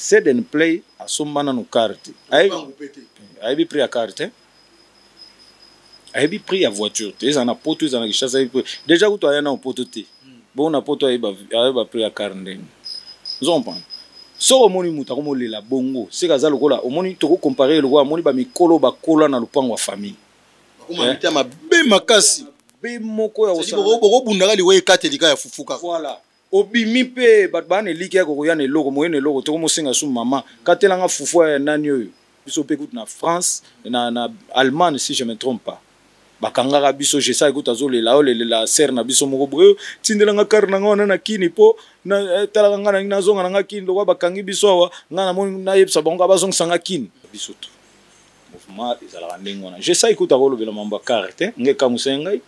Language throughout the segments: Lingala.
Seden Play asomba nanu carte, ayebi prix ya carte, ayebi prix ya voiture te. Eza na Poto, eza na Kinshasa, ayebi prix déjà. Kutu aya nano Poto te. Bongo na Poto ayeba prix ya car ndenge? Ozo comprendre? Soki omoni moto akomolela bongo, seke aza lokola omoni, tokocompare lokola omoni bamikolo bakola na lopango ya famille. Bakoma mabe makasi. Be moko ya bokobundaka liwa ekatelika ya fufu kaka. Voilà, obimi mpe bato baa na eliki ya kokoya na eloko moye na eloko, tokomosenga su mama katelanga fufu ya nani oyo. Biso mpe kutu na France, na Allemagne, si je me trompe pas, bakangaka biso. Jesa ekuta azolela, olelela sere na biso moko boye: tindelanga car na nga wana na Kini, mpo talaka nga nangi nazonga na nga Kini. Lokwa bakangi biso awa, nga namoni nayebisa bango bazongisa nga Kini. Biso to mouvement ezalaka ndenge wana. Jesa ekuta kolobela mambo ya car te. Nga ekamwisa ngai,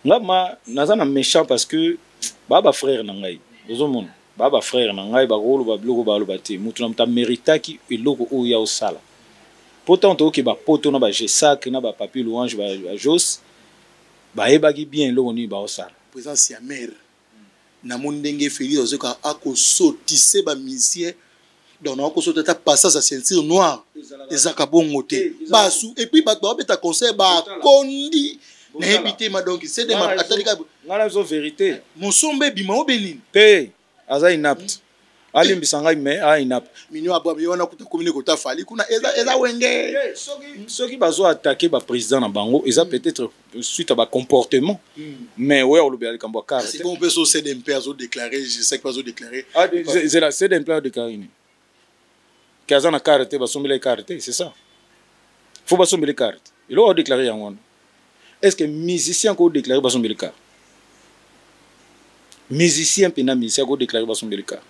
nga ma naza na méchant parce que baa bafrère na ngai. Ozomona, baa bafrère na ngai, bakoloba biloko baloba te. Motu na moto ameritaki eloko oyo ya osala, mpo ntango toyoki bapoto na bagesak na bapapi louange, bajos bayebaki bien eloko nini baosala. Présence ya mare, namoni ndenge Félix azoka akosotise bamusicien. Donc nakosota ata passage ya ceinture noire ezaka bongo te. Basu et puis bato babeta concert, bakondi, nayebi te ma. Donc cd atalika. Ngai na biso vérité. Mosomba ebima obe nini? Te, aza inapte, alimbisa ngai, mais aza inapte. Minio abwa ye wana kuta komini kota Fally kuna eza Wenge. Soki bazo attaquer baprésident na bango, eza peut-être suite à bacomportement, mais oya kolobela likambo ya car. Bon, mpe so CDMP azodéclare, je sais que azodéclare. Zela, CDMP adéclare nini? Ke aza na car te, basombela ye car te, c'est ça? Faut basombela car te, eloko adéclare yango wana. Est ce que musicien kodéclare basombeli car? Musicien mpena, musicien kodéclare basombeli car?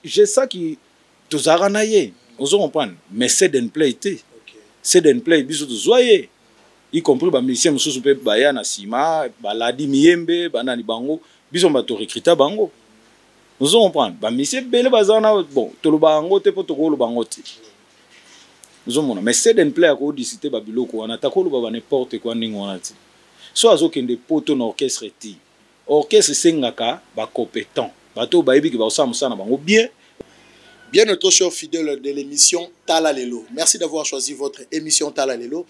Je saki tozalaka na ye, ozo comprendre? Mais Seden Play te. Seden Play, biso tozwa ye, y compris bamusicien mosusu mpe baya na nsima, baladi miyembe banani bango, biso bato recruta bango. Ozo comprendre? Bamusicien ebele baza wana. Bon, toloba yango te mpo tokoloba yango te, ozomona? Mais Seden Play akodisite babiloko wana, ata koloba ba n'importe quoi ndenge wana te. So azokende Poto na orchestre te, orchestre esengaka bacompétent, bato oyo bayebiki bakosala mosala na bango bien. Bien, notre cher fidèle de l'émission Tala Lelo. Merci d'avoir choisi votre émission Tala Lelo.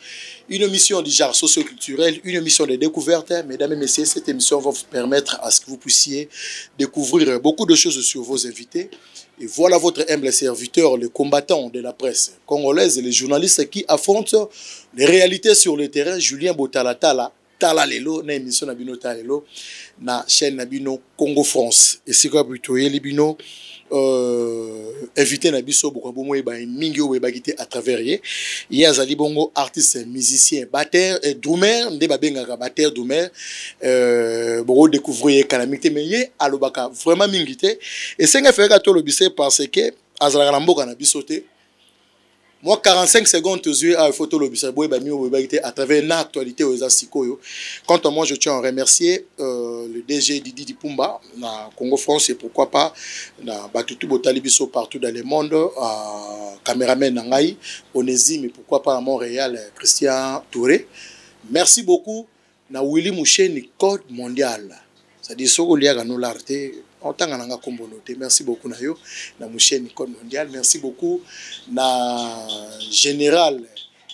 Une émission du genre socio-culturel, une émission de découverte. Mesdames et messieurs, cette émission va vous permettre à ce que vous puissiez découvrir beaucoup de choses sur vos invités. Et voilà votre humble serviteur, le combattant de la presse congolaise, les journalistes qui affrontent les réalités sur le terrain, Julien Botalatala, Tala Lelo, na émission na bino Tala Lelo, na chaîne na bino Congo France. Et c'est quoi plutôt bino invité na biso boko bomo eba mingi oyo boyebaki te à travers ye. Ye azali bongo artiste musicien, batteur et drummer, nde babengaka batteur drummer. Boko découvrir ye kala mingi te, mais ye alobaka vraiment mingi te. Esenga efekaka tolobise parce que azalaka na mboka na biso te. Moi 45 secondes tozwi awa, il faut tolobisa boyeba mingi boyebaki te à travers na actualité oyo eza sikoyo. Quant à moi, je tiens à remercier le DG Didi Dipumba na Congo France et pourquoi pas na batutu botali biso partout dans le monde, caméraman na ngai Onésime et pourquoi pas à Montréal, Christian Touré. Merci beaucoup na Willy Moucheni, code mondial, c'est-à-dire soki oliaka nolar te, otanga na nga kombo no te. Merci beaucoup na yo na Moucheni code mondial. Merci beaucoup na général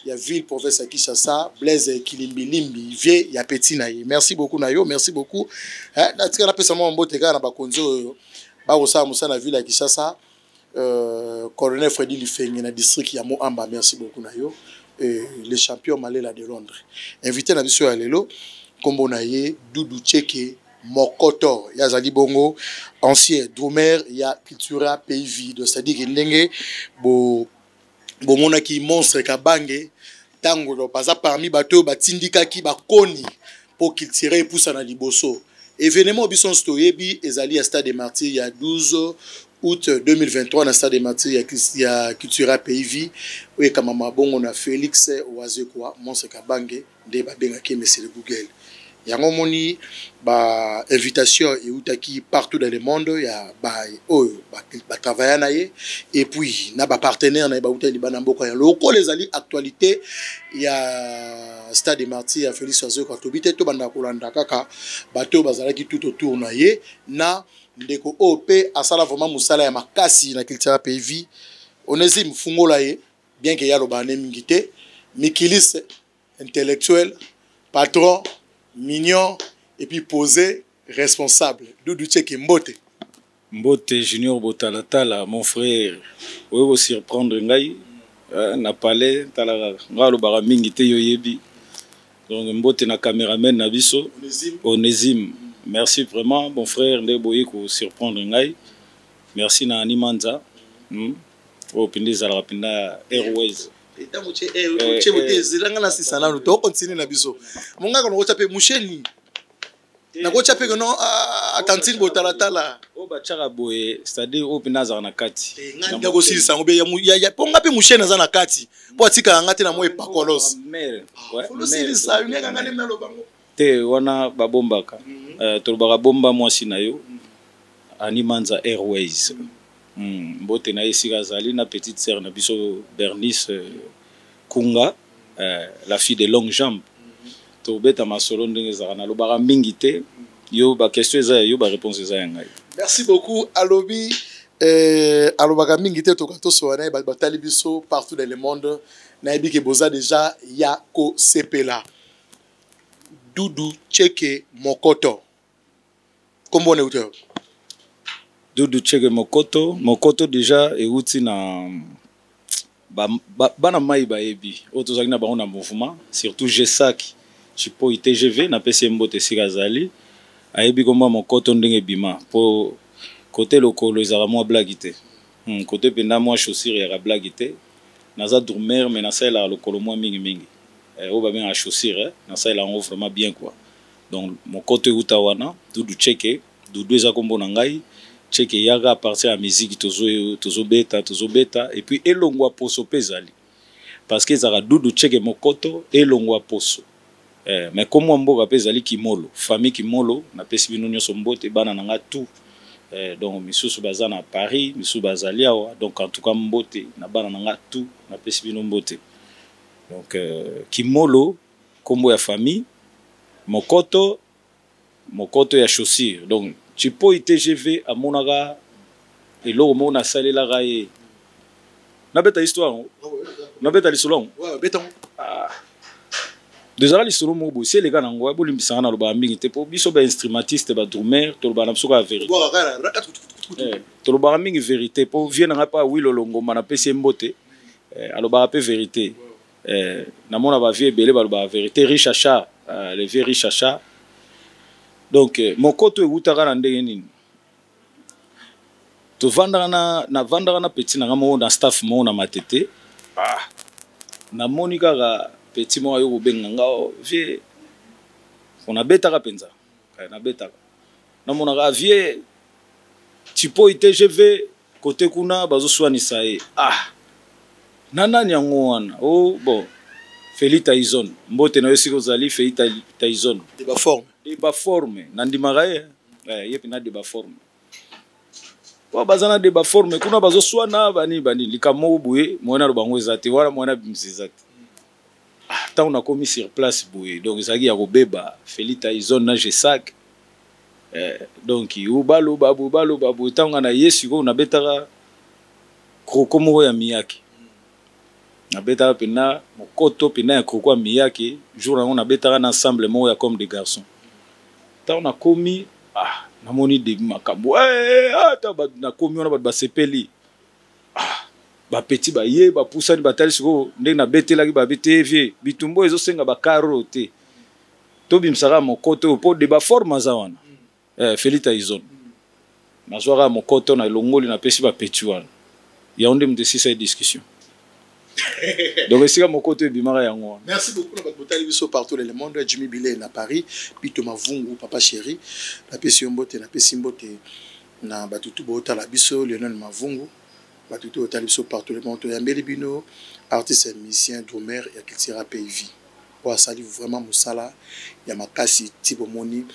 ya ville province ya Kinshasa, Blaise Kilimbilimbi, vie ya petit na ye. Merci beaucoup na yo, merci beaucoup. Natika napesa mwa mbote kaka na bakonzi oyo bakosala mosala na ville ya Kinshasa, colonel Fredi Lifenge na district ya Moamba. Merci beaucoup na yo, le champion Malela de Londres. Invité na biso ya lelo, nkombo na ye Dudu Cheke Mokoto. Ye azali bongo ancien drummer ya Cultura Pays Vide, c'est-à-dire que ndenge bo bomonaki monstre Kabange, ntango baza parmi bato oyo batindikaki bakoni mpo culture epusa na liboso. Événement biso nyonso toyebi ezali ya Stade de Martyr ya 12 août 2023 na Stade de Martyr ya Cultura Pays Vie, oyo ekamama bongo na Félix Wazekwa Monstre Kabange, nde babengaki Monsieur Google. Yango omoni bainvitation eutaki partout dans le monde ya oyo batravailla na ye et puis na bapartenaire na ye bautaki libanda mboka. Ya lokola ezali actualité ya Stade de Martyr ya Félix Wazekwa, tobi te tobanda kolanda kaka bato oyo bazalaki tout autour na ye na Ndeko oyo mpe asala vraiment mosala ya makasi na Cultura Pays Vie. Onésime, fungola ye, bien que ye alobaka ne mingi te. Mikiliste, intellectuel, patron, mignon et puis posé, responsable. Doudou Tcheke, mbote. Mbote Junior Botalatala, mon frère. Oyo ko surprendre ngai na palais, tala kaka. Ngai alobaka mingi te, yo yebi. Donc mbote na cameraman na biso Onésime. Onésime. Merci vraiment mon frère nde boye ko surprendre ngai. Merci na Animanza. Oyo mpenza ezalaka mpenza Airways. Ntango tie bote ezelanga na sisa nanu, tokontinue na biso. Mongaka nakotya mpe musheni, nakotya mpe kono atantine botalatala. Oyo batiaka boye, c'est-à-dire oyo mpenza azalaka na kati. Ngai nga kosilisa yango mpo nga mpe musheni aza na kati mpo atikaka nga te na mwa epakolos. Mare. Ouais, folosilisa ngaka nga nde naloba ngo. Te, wana babombaka. Tolobaka bomba mwasi na yo. Animanza Airways. Mbote na ye esika azali, na petite sœur na biso Bernice Kunga, la fille de longue jambe. Tobeta masolo ndenge ezalaka, nalobaka mingi te. Yo baquestion eza ya yo, baréponse eza ya ngai. Merci beaucoup. Alobi alobaka mingi te, toka tosola na ye. Bato batali biso partout dans le monde, nayebi ke boza déjà ya kosepela. Dudu Cheke Mokoto, kombo na euti? Dudu Cheke Mokoto, Mokoto déjà euti na bana mai bayebi oyo tozalaki na bango na mouvement, surtout Gesak Chipoi TGV. Napesi ye mbote esika azali, ayebi komba Mokoto ndenge ebima, mpo kote lokolo ezalaka mwa blague te. Kote mpenza mwa chaussure eyaka blague te. Naza drummer, mais nasalelaka lokolo mwa mingimingi, oyo babengaka chaussure, nasalela yango vraiment bien quoi. Donc Mokoto euta wana. Dudu Cheke, Dudu eza kombo na ngai, Cheke eyaka à partir ya musique tozobeta, tozobeta. Et puis elongwa poso mpe ezali parce que ezalaka Dudu Cheke Mokoto, elongwa poso. Mais komwa mboka mpe ezali Kimolo, famille Kimolo. Napesi bino nyonso mbote, bana na nga tout. Donc misusu baza na Paris, misusu bazali awa. Donc en tout cas mbote na bana na nga tout, napesi bino mbote. Donc Kimolo kombo ya famille, Mokoto, mokoto ya chaussure. Donc Chipoi TGV amonaka eloko moko nasalelaka ye. Nabeta histoire yango, nabeta lisolo yango. Beta. Tozala lisolo moko boye, si eleka nango. Bolimbisanga, nalobaka mingi te, mpo biso bainstrumentiste, badrummer, tolobaka na biso kaka vérité. Tolobaka mingi vérité, mpo vie na ngai mpe Awilo Longomba, napesi ye mbote, alobaka mpe vérité. Namona bavieux ebele balobaka vérité, Riche Achar, le vieux Riche Achar. Donc mokoto ewutaka na ndenge nini? Tovandaka na, navandaka na petit na nga moko na staff moko na Matete. Namoni kaka petit moko ayo kobenga nga: "Oh, vieux." Po nabetaka mpenza, nabetaka, namonaka vieux Tipoi TGV kote kuna bazoswanisa ye. Na nani yango wana? Oh, bon, Feli Tyson, mbote na yo esika ozali, Feli Tyson. De baforme. De baforme, nandimaka ye. Ye mpena de baforme po baza na de baforme kuna, bazoswana bani bani, likambo moko boye. Moyen aloba yango eza te wana, moyen abimisa eza te. Ntango nakomi sur place boye, donc ezalaki ya kobeba, Feli Tyson na Gesak. Donc baloba boye, baloba boye. Ntango nga na ye sikoyo nabetaka kroko moko ya miyake, nabetaka mpena mokoto mpena ya kroko ya miyake. Jour yango nabetaka na ensemble moko ya Comme des Garçons. Ntango nakomi, namoni début makambo, ata nakomi wana, bato basepeli. Bapeti baye, bapusani, batali sikoyo ndenge nabetelaki. Babi te, vieux, bitumba oyo ezosenga bakaro te, tobimisaka mokoto oyo mpo de baforme aza wana. Feli Tyson, nazwaka mokoto na elongoli, napesi bapeti wana. Yango nde moto esisa ye discussion. Donc esika mokoto ebimaka yango wana. Merci beaucoup na bato botali biso partout dans le monde. Jimmy Bile na Paris, Pito Mavungu, papa chéri, napesi yo mbote. Napesi mbote na bato tu botala biso, Lionel Mavungu, bato tu botali biso partout le monde. Toyambeli bino artiste musicien, drummer ya Cultura Pays Vie, oyo asali vraiment mosala ya makasi ti bomoni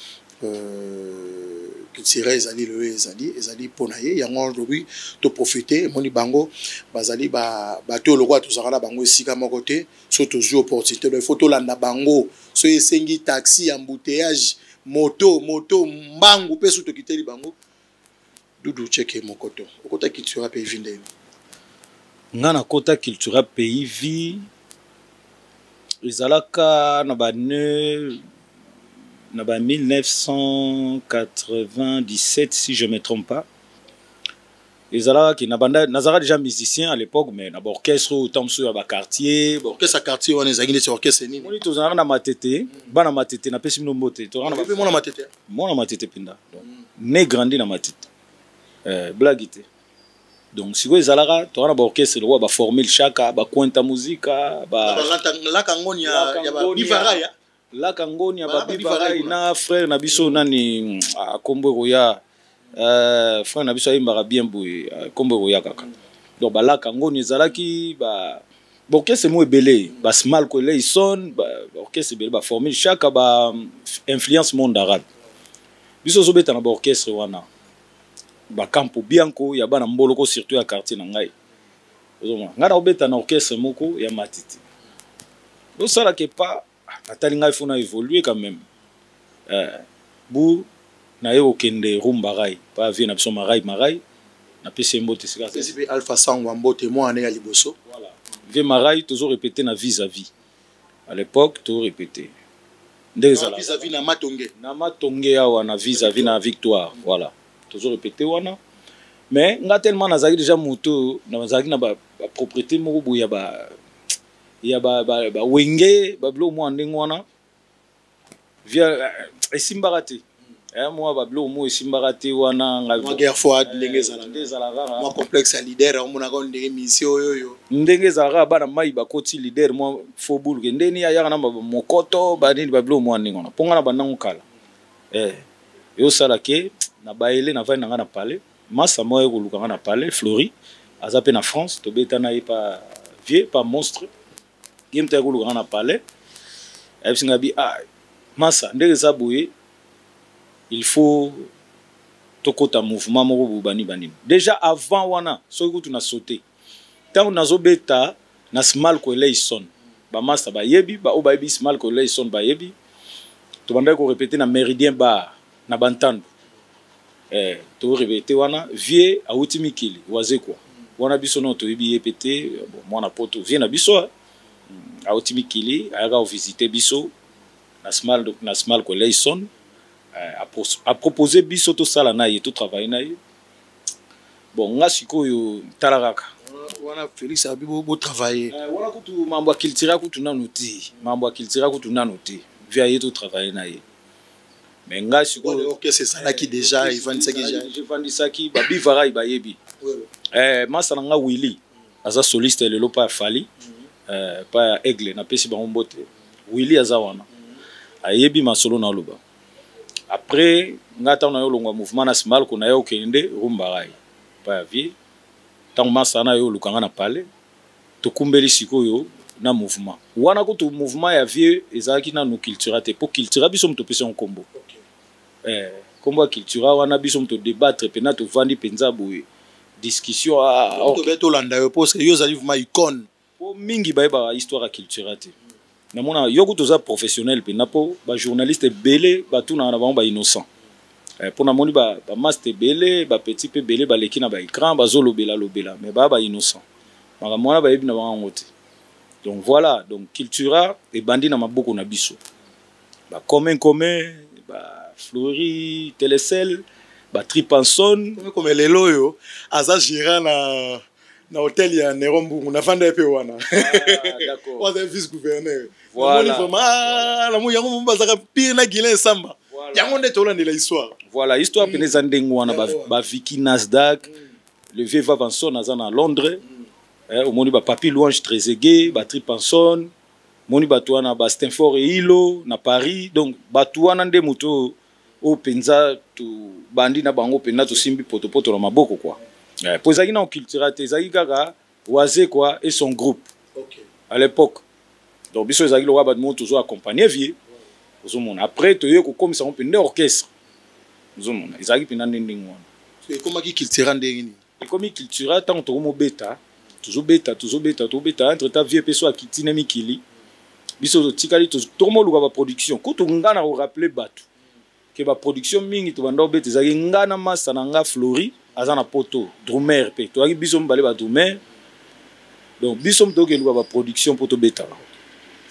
Cultura ezali lelo, ezali mpo na ye. Yango lobi toprofite, emoni bango bazali bato oyo lokola tozalaka na bango esika moko te. So tozwi opportunité, donc il faut tolanda bango. So esengi taxi, embouteillage, moto moto, mbangu mpe so tokiteli bango. Dudu Cheke Mokoto, okota Cultura Pays Vie ndenge? Nga nakota Cultura Pays Vie, ezalaka na ba ne na ba 1997, si je me trompe pas. Ezalaka ke na banda, nazalaka déjà musicien à l'époque, mais na baorchestre oyo ntango mosusu ya baquartier. Orchestre ya quartier wana ezalaki neti orchestre nini? Moni, tozalaka na Matete, bana Matete, napesi bino mbote. Tozalaka na mpe mwana Matete? Mwana Matete mpenza, donc né, grandi na Matete, blague te. Donc sikoyo ezalaka, toza na baorchestre lokola baformule Chaka, bakwenta muzika. Laka ngoni ya babivaraya. Laka ngoni ya babivarai na frère na biso nani, kombo ekoya, frère na biso ayembaka bien boye, kombo ekoya kaka. Donc balaka ngoni ezalaki ba baorchestre mo ebele, basmal koleison, baorchestre ebele, baformule Chaka, ba influence monde arabe. Biso ozobeta na baorchestre wana, bacampo bianco ya bana Mboloko, surtout ya quartier na ngai. Ozomona, ngai naobeta na orchestre moko ya Matiti. Osalaka epa natali ngai, faut na évoluer quand même. Bu naye kokende Rumba Rai pa vie na biso Marai. Marai, napesi ye mbote esika. Pesi mpe Alpha Sangwa mbote, mwana ya liboso. Voilà, vie Marai, tozo répéter na vis-à-vis à l'époque, tozo répéter ndenge ezala. Vis-à-vis na Matonge? Na Matonge awa, na vis-à-vis na Victoire. Voilà, tozo répéter wana. Mais nga tellement nazalaki déjà moto, nazalaki na bapropriété moko boye ya bawenge, babiloko mwa ndenge wana. Via esimbaka te, mwa babiloko mo esimbaka te wana. Mwa guerre froide ndenge ezalaka. Nde ezalaka kaka. Mwa complexe ya leader, omonaka ndenge misi oyo oyo. Ndenge ezalaka, bana mai bakoti leader mwa fo buluke ndeni ayaka na mokoto banini, babiloko mwa ndenge wana. Mpo nga na bandango kala, eyosala ke na bayele navandi na nga na palais. Masa moko aye koluka nga na palais, Flori, aza mpe na France, tobeta na ye pa vieux, pa monstre. Ye moto aye koluka nga na palais, ayebisi nga bi: "Ah masa, ndenge eza boye, il faut tokɔta mouvement moko boye." Bani banini déjà avant wana, soki kutu na saute, ntango nazobeta na Smalco Eleison, bamasta bayebi, baoyo bayebi Smalco Eleison bayebi, tobandaki korépéter na Méridien Bar na Bantandu. Torépéter wana, vieux awuti mikili, Wazekwa wana, biso no toyebi ye pe te. Bon, mwana Poto, vieux na biso awuti mikili, ayaka kovisite biso na Smal, na Smalco Eleison, apropose biso tosala na ye, totravaille na ye. Bon, nga sikoyo tala kaka. Wana Félix abi botravaille? Wana kutu mambo ya Cultura kutu nanu te, mambo ya Cultura kutu nanu te. Vieux aye, totravaille na ye, mais nga sikoyo Orchestre ezalaki déjà, evandisaki déjà. Evandisaki, babivarai bayebi. Masa na nga Willy aza soliste lelo pa ya Fali, pa ya Aigle, napesi bango mbote. Willy aza wana, ayebi masolo na oloba. Après nga, ntango na ye olongwa mouvement na Smalko, na ye okende Rumbarai pa ya vieux. Ntango masa na ye oluka nga na palais, tokumbeli sikoyo na mouvement wana. Kutu mouvement ya vieux ezalaki nanu Cultura te, mpo Cultura biso moto opesi yango nkombo. Nkombo ya Cultura wana, biso moto débattre mpena, tovandi mpenza boye, discussion. Tobe tolanda yo, parce que yo ozali vraiment icône. Mpo mingi bayebaka histoire ya Cultura te. Namona yo kutu oza professionnel mpenza, mpo bajournaliste ebele batunaka na bango bainnocent. Mpo namoni bamaster ebele, bapetit mpe ebele baleki na baécran, bazolobela lobela, mais baya bainnocent, makambo wana bayebi na bango yango te. Donc voilà, donc Cultura ebandi na maboko na biso, bacommun commun, baflori Telecel, batripanson. Comme lelo oyo aza gérant na hôtel ya Nero Mbungu, nafanda ye mpe wana. Ah, aza vice gouverneur. Voilà. Vraiment, namoni yango mo bazalaka pire na Guilin Esamba. Yango nde tolandela histoire. Voilà, histoire pene eza ndenge wana. Baviki Nasdaq, le vieux Vavanson aza na Londres. Omoni bapapi Louange Trésege, batripanson, omoni bato wana, bastanford eilo na Paris. Donc bato wana nde moto oyo mpenza tobandi na bango mpenza, tosimbi potopoto na maboko quoi. Po ezalaki na Cultura te, ezalaki kaka Wazekwa et son groupe à l'époque. Donc biso ezalaki lokola bato moko tozo accompagner vieux, ozomona. Après toye kokomisa ngo mpe nde orchestre, ozomona, ezalaki mpenza nde ndenge wana. Ekomaki Cultura ndenge nini? Ekomi Cultura ntango tokomobeta, tozobeta, tozobeta, tozobeta. Entre temps vieux mpe so akiti na mikili, biso totikali, tokomoluka baproduction. Kutu nga na korappeler bato ke baproduction mingi tobanda kobeta ezalaki nga na masa na nga Flori. Aza na Poto, drummer mpe. Toyaki biso mibale badrummer. Donc biso moto tokeluka baproduction mpo tobetaka,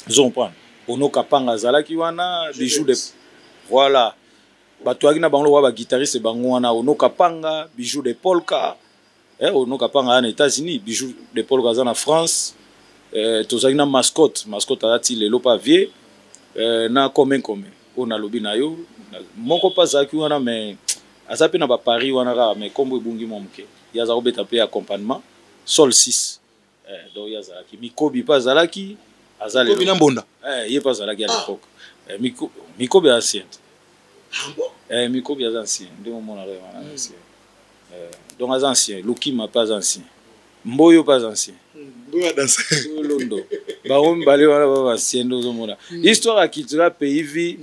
ozo comprendre? Ono Kapanga azalaki wana, Bijou de, voilà, bato ayaki na bango lokola baguitariste bango wana, Ono Kapanga, Bijou de Polka. Ono Kapanga aza na États-Unis, Bijou de Polka aza na France. Tozalaki na Mascotte. Mascotte aza ti lelo pa vie. Na Come Come oyo nalobi na yo, moko mpe azalaki wana, mais aza mpe na baparis wana kaka, mais nkombo ebungi mwa moke. Ye aza kobeta mpe accompagnement sol 6. Donc ye azalaki, Mikobi mpe azalaki, aza lelo na Mbonda. Ye mpe azalaki à l'époque. Mikobi ancien te. Ah bon? Mikobi aza ancien, ndenge omonaka ye wana, ancien. Donc aza ancien. Lukima mpe aza ancien, Mboyo mpe aza ancien. Mboyo adanse. Londo, bango mibale wana ba baancien. Nde ozomona histoire ya Cultura Pays Vie,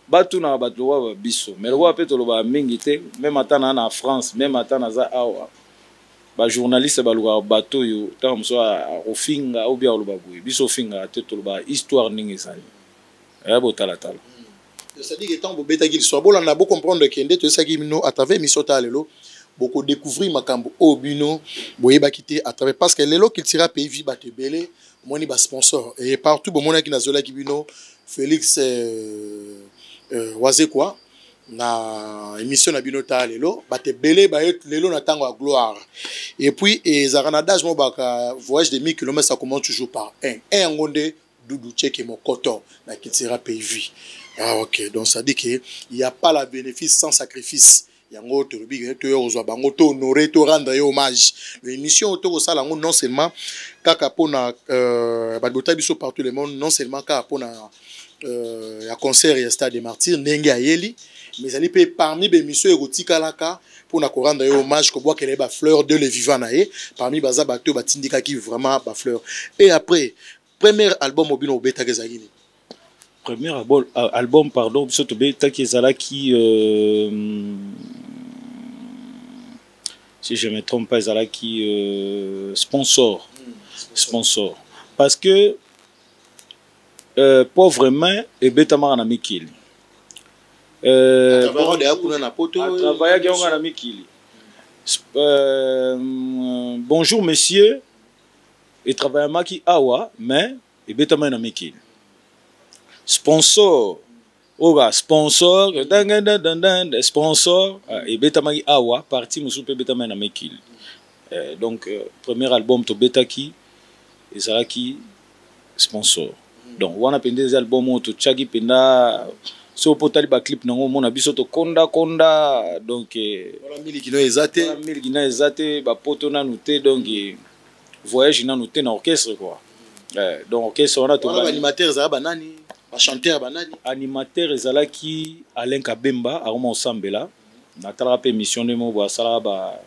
batunaka bato lokola babiso, mais lokola mpe tolobaka mingi te, même ata naa na France, même ata naza awa, bajournaliste balukaka bato oyo ntango mosusu akofinga ou bien akoloba boye. Biso ofingaka te, tolobaka histoire ndenge ezali, aya botalatala. C'est-à-dire que ntango bobetaki lisolo, bolanda, bocomprendre ke nde toyesaki bino à travers émission ta lelo, bokodécouvrir makambo oyo bino boyebaki te à travers, parce que lelo Cultura Pays Vie, bato ebele omoni basponsor et partout. Bomonaki, nazolaki bino Félix Wazekwa na émission na bino ta lelo. Bato ebele baye lelo na ntango ya gloire. Et puis ezalaka na adage mo baka voyage de 1000 km, ça commence toujours par un un. Yango nde Doudou Tcheke Mokoto na Cultura Pays Vie. Ah ok, donc ça dit que il y a pas la bénéfice sans sacrifice. Yango tolobi ke toyo kozwa bango, to honorer, to rendre ye hommage. Émission oyo tokosala yango non seulement kaka mpona bato botali biso partout le monde, non seulement kaka mpona ya concert ya Stade de Martyr ndenge ayeli, mais ezali mpe parmi bémission ekotikalaka mpona korendre ye hommage, kobwakela ye bafleur de le vivant na ye. Parmi baza bato oyo batindikaki vraiment bafleur. Et après, premier album obino obetaki ezalaki nini? Premier album, pardon, biso tobetaki ezalaki, si je me trompe pas, ezalaki Sponsor. Sponsor, parce que Pauvre Main ebetamaka na mikili. Kuna na Poto. Atravaillaki yango na mikili. Bonjour Monsieur etravaillamaki awa, mais ebetamaki na mikili. Sponsor oyo kaka, sponsor sponsor ebetamaki awa, parti mosusu mpe ebetamaki na mikili. Donc premier album tobetaki ezalaki Sponsor. Donc wana mpenza eza album oyo totiaki mpenza. Soki mpo otali baclip nango, omona biso tokonda konda. Donc miliki no eza te. Miliki na eza te, bapoto nanu te, donc voyage nanu te na orchestre quoi. Donc orchestre wana. Animateur ezala banani? Bachanteur banani? Animateur ezalaki Alain Kabemba, akoma osambela. Natalaka mpe émission nde moko boye asalaka, ba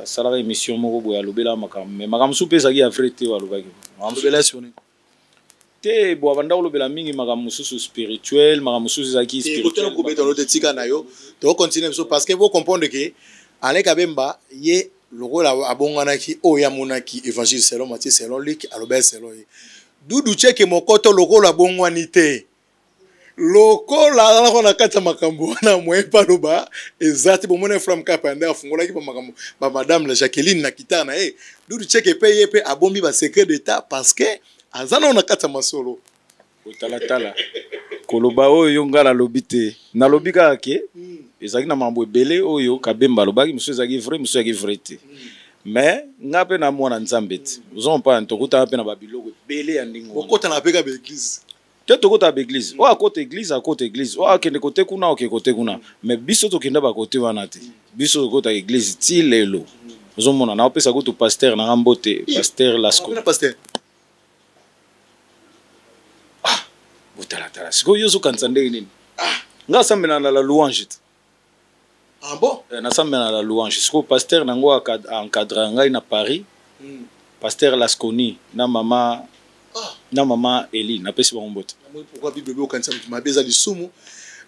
asalaka émission moko boye, alobelaka makambo, mais makambo mosusu mpe ezalaki ya vrai te oyo alobaki. Alobela sur nini? Te, bo abanda kolobela mingi makambo mosusu spirituel, makambo mosusu ezalaki. Kotana kobeta no te, tika na yo, tokocontinue biso, parce que bocomprendre ke Alain Kabemba ye lokola abonganaki oyo amonaki évangile selon Matthieu, selon Luc, alobeli selon ye. Dudu Cheke Mokoto lokola abongwani te, lokola azalaka na kati ya makambo wana, moye mpe aloba eza te. Bomona Flam Kapa nde afungolaki bamakambo bamadame la Jacqueline na kitare na ye. Dudu Cheke mpe ye mpe abombi basecret d'état parce que aza nao na kati ya masolo. Kotalatala koloba oyo yo ngai nalobi te, nalobi kaka ke ezalaki na makambo ebele oyo Kabemba alobaki, mosusu ezalaki vrai, mosusu ezalaki vrai te. Mais nga mpe na mwana Nzambe te, ozompa tokutana mpe na babiloko ebele ya ndenge. Okotana mpe ka baeglise? Te, tokota baeglise oyo akota église, akota église oyo akende kote kuna, oke kote kuna, mais biso tokenda bakote wana te. Biso tokota église ti lelo. Ozomona, naopesa kutu pasteur nanga mbote, pasteur Lasco. Pasteur? Ah, botalatala sikoyo, yo ozokanisa ndenge nini? Nga asambela na La Louange te. Ah bon? Nasambela na La Louange. Sikoyo pasteur nango encadre ngai na Paris, pasteur Lasconi na mama na mama Eli, napesi bango mbote. Pourquoi Bible ebi okanisa moto mabe eza lisumu?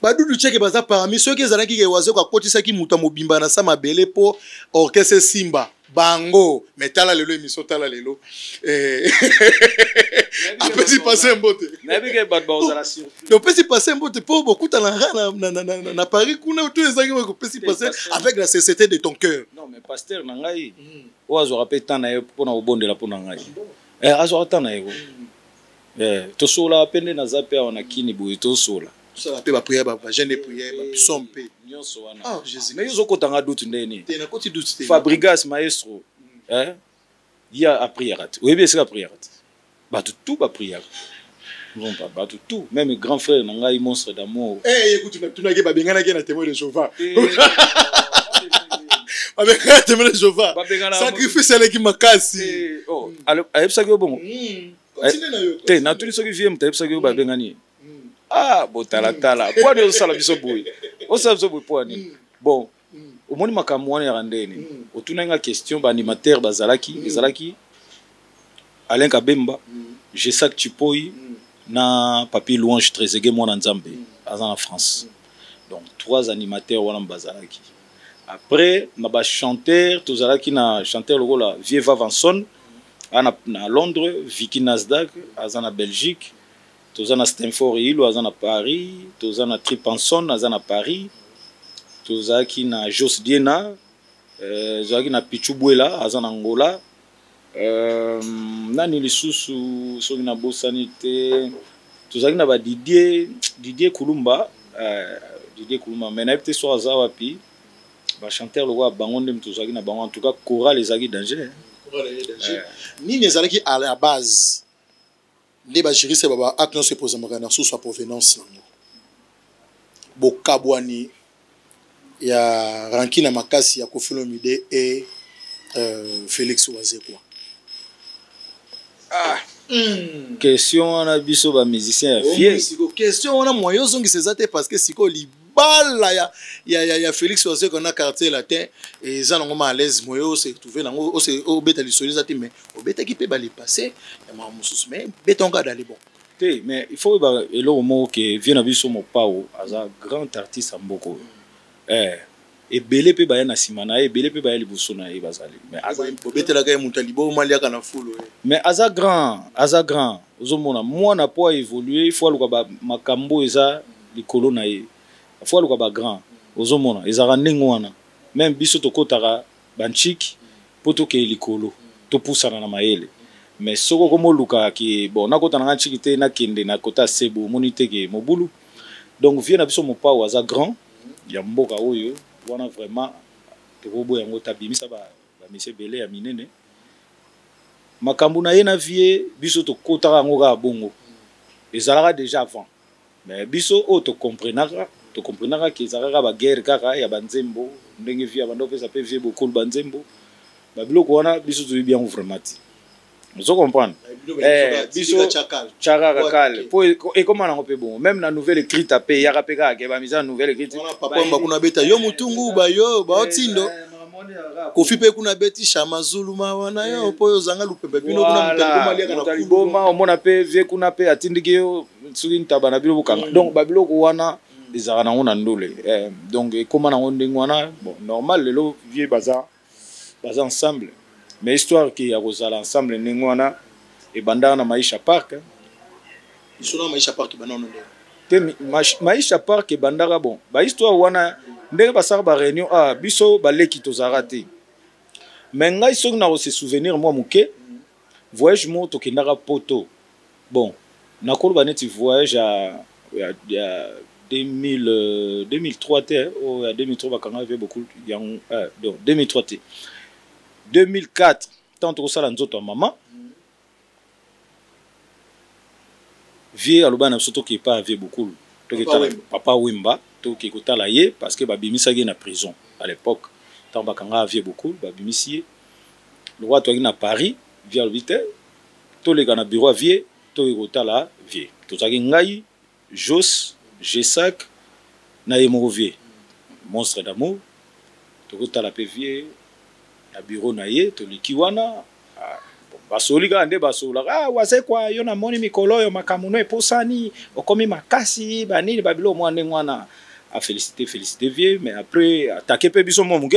Badudu Cheke baza parmi. Soki ezalaki ke Wazeko akotisaki moto ya mobimba na sa mabele mpo orchestre esimba. Bango mais tala lelo émission, tala lelo apesi passe mbote. Nayebi ke bato bakozala surpris. Opesi passe mbote mpo bokutana na Paris kuna to ezalaki kopesi passe avec la sincérité de ton cœur. Non, mais pasteur na ngai oyo azwaka mpe temps na ye mpona kobondela mpo na ngai, azwaka temps na ye ko tosolaka mpe nde naza mpe awa na kini boye, tosola. Tosala mpe baprière, bajeûne de prière, bapsaume mpe. Nyonso wana. Ah, Jésus. Mais yo ozokotanga doute ndeni. Te, nakoti doute te. Fabrigas maestro, ye apriaka te? Oyebi esika apriaka te? Bato tout bapriaka, non, bato tout, même grand frère na ngai Monstre d'Amour. Eh, écoute, tunaki babenganaki na Témoin de Jéhovah, babengana Témoin de Jéhovah, sacrifice eleki makasi. Ayebisaki yo bongo te? Natuni soki vie moto ayebisaki yo babengani ye. Ah, botalatala, po ani ozosala biso boye? Osala biso boye po ani? Bon, omoni makambo wana yaka ndeni. Otunaki nga question, baanimateur bazalaki, ezalaki Alain Kabemba, Jesak Chipoi na Papi Louange Trésege, mwana Nzambe aza na France. Donc trois animateurs wana bazalaki. Après, na bachanteur, tozalaki na chanteur lokola Vie Vavanson aza na Londres, Vicky Nasdaq aza na Belgique, toza na Stanford Ilo aza na Paris, toza na Tripanson aza na Paris, tozalaki na Jos Diena, tozalaki na Pichu Bwela aza na Angola, nani lisusu soki nabosani te, tozalaki na badidier, Didier Kulumba, Didier Kulumba, mais nayebi te so aza wapi. Bachanteur lokola bango nde tozalaki na bango. En tout cas, chorale ezalaki danger. Nini ezalaki à la base nde bajuriste ba acte nyonso eposamaka na source ya provenance nango, bokabwani ya rancune makasi ya Koffi Olomide et Félix Wazekwa? Ah. Question wana, biso bamusicien ya fie. Question wana, moyen ozongisa eza te, parce que sikoyo libala ya Félix Wazekwa na Quartier Latin eza nango ma à l'aise. Moyen ose retrouve nango, obeta lisolo eza te, mais obetaki mpe balepasse ya makambo mosusu, mais betonga dale bon. Te, mais il faut oyeba eloko moko ke vie na biso Mopao aza grand artiste ya mboka oyo. Ebele mpe baya na nsima na ye, ebele mpe baya liboso na ye bazali. Obetelaka ye moto ya liboma aliaka na fulu. Mais aza grand, aza grand. Ozomona mwana po aévolue, faut aluka makambo eza likolo na ye, faut aluka bagrand. Ozomona ezalaka ndenge wana. Même biso tokɔtaka banchiki mpo tokee likolo, topusana na mayele. Mais soki okomoluka ke bon, nakota na nga ntiki te, nakende na kota sebo, omoni te ke mobulu. Donc vie na biso Mopao aza grand ya mboka oyo wana, vraiment tokoboya yango. Tabimisa bamisi ebele ya minene. Makambo na ye na vie, biso tokotaka yango kaka bongo, ezalaka déjà avant. Mais biso oyo tokomprenaka, tokomprenaka ke ezalaka kaka baguerre kaka ya banzembo, ndenge vie ya banda opesa mpe vie bokolu banzembo, babiloko wana biso toyebi yango vraiment te. Ozo comprendre? Biso tiakaka kale po ekóma nango mpe bongo. Même na nouvelle écrite mpe eyaka mpe kaka ke bamisa na nouvelle écrite. Papa kuna beta yo mutungu bayo baotindo Kofi mpe kuna beti Shama Zuluma wana yo mpo oyo ozanga lupembe bino kuna. Moto liboma, omona mpe vie kuna mpe atindiki yo soki ntaba na bino bokanga. Donc babiloko wana ezalaka nango na ndule. Donc ekóma nango ndenge wana. Bon, normal, lelo vie baza ensemble, mais histoire ke ya kozala ensemble ndenge wana ebandaka na Maisha Park. Lisolo Maisha Park ebanda wana ndenge? Te, Maisha Park ebandaka, bon, bahistoire wana ndenge basalaka baréunion, ah, biso baleki tozalaka te. Mais ngai soki na kose souvenir mwa moke, voyage moko tokendaka Poto, bon, nakoloba neti voyage ya 2000, 2003 te, oyo ya 2003 bakanga vie beaucoup yango, donc 2003 te, 2004, ntango tokosala nzoto ya mama. Vie aloba na biso toke epa ya vie Bokulu, toketala Papa Wemba, toke kotala ye parce que babimisaki ye na prison à l'époque. Ntango bakanga vie Bokulu, babimisi ye, lokola toyaki na Paris, vie alobi te, toleka na bureau ya vie, toke kotala vie. Tozalaki ngai, Jos, Gesak na ye moko vie Monstre d'Amour. Tokotala mpe vie na bureau na ye. Toleki wana, basoli kaka nde basolaka. Ah, Wazekwa, yo namoni mikolo oyo makambo no epusani, okomi makasi, banini, babiloko mwa ndenge wana. Afélicité, félicité vie, mais après attaqué mpe biso mwa moke.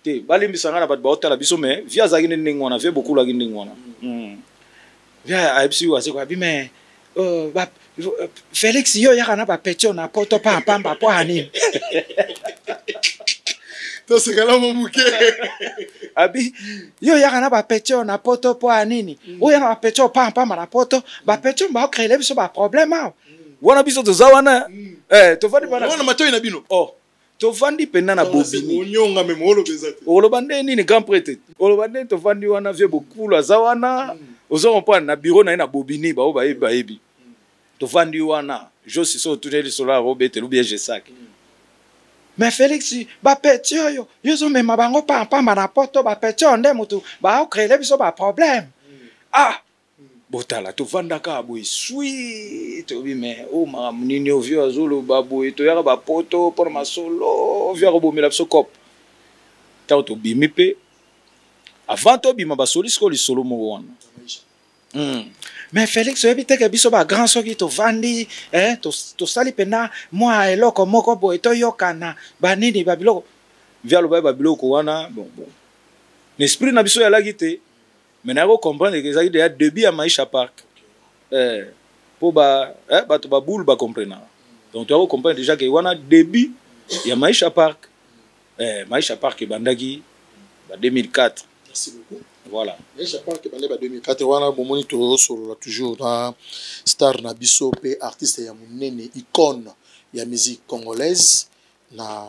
Te, balimbisa ngai na bato baotala biso, mais vieux azalaki nde ndenge wana, vieux bokulaki ndenge wana. Vieux ayebisi Wazekwa abi: "Mais Félix, yo oyaka na bapetits na poto pampamba mpo ya nini?" Tosekala mo moke. Abi: "Yo oyaka na bapetits na poto mpo ya nini? Oya na bapetits pampamba na poto, bapetits baocréer biso baproblème awa." Wana biso toza wana, tovandi. Wana matoi na bino. Oh, tovandi mpenza na Bobini. Onyonga meme oloba eza te. Oloba nde nini, grand prêtre? Oloba nde tovandi wana, vieux Bokulu aza wana, oza comprendre, na bureau na ye na Bobini, bao bayebi, bayebi. Tovandi wana, josi so otuni lisolo ya robetela ou bien Gesac: "Mais Félix, bapetits oyo yo ozomema bango pampamba na poto, bapetits oyo nde motu baocréer biso baproblème." Ah, botala, tovandaka boye swi, toyebi me o makambo nini o vieux azoloba boye. Toyaka bapoto mpona masolo, vieux akobomela biso cope. Ntango tobimi mpe, avant tobima, basoli sikoyo lisolo moko wana. "Mais Félix, oyebi teke biso bagrand, soki tovandi, tosali mpenza mwa eloko moko boye, toyokana banini, babiloko." Vieux alobai babiloko wana. Bon, na esprit na biso eyalaki te, mais nayaki kocomprendre ke ezalaki deya début ya Maisha Park, mpo bato babulu bacomprenaka. Donc toyaki kocomprendre déjà ke wana début ya Maisha Park. Maisha Park ebandaki ba 2004. Merci beaucoup. Voilà. Maisha Park ebandaki ba 2004 wana. Bomoni, tozosolola toujours na star na biso mpe artiste ya monene, icône ya musique congolaise na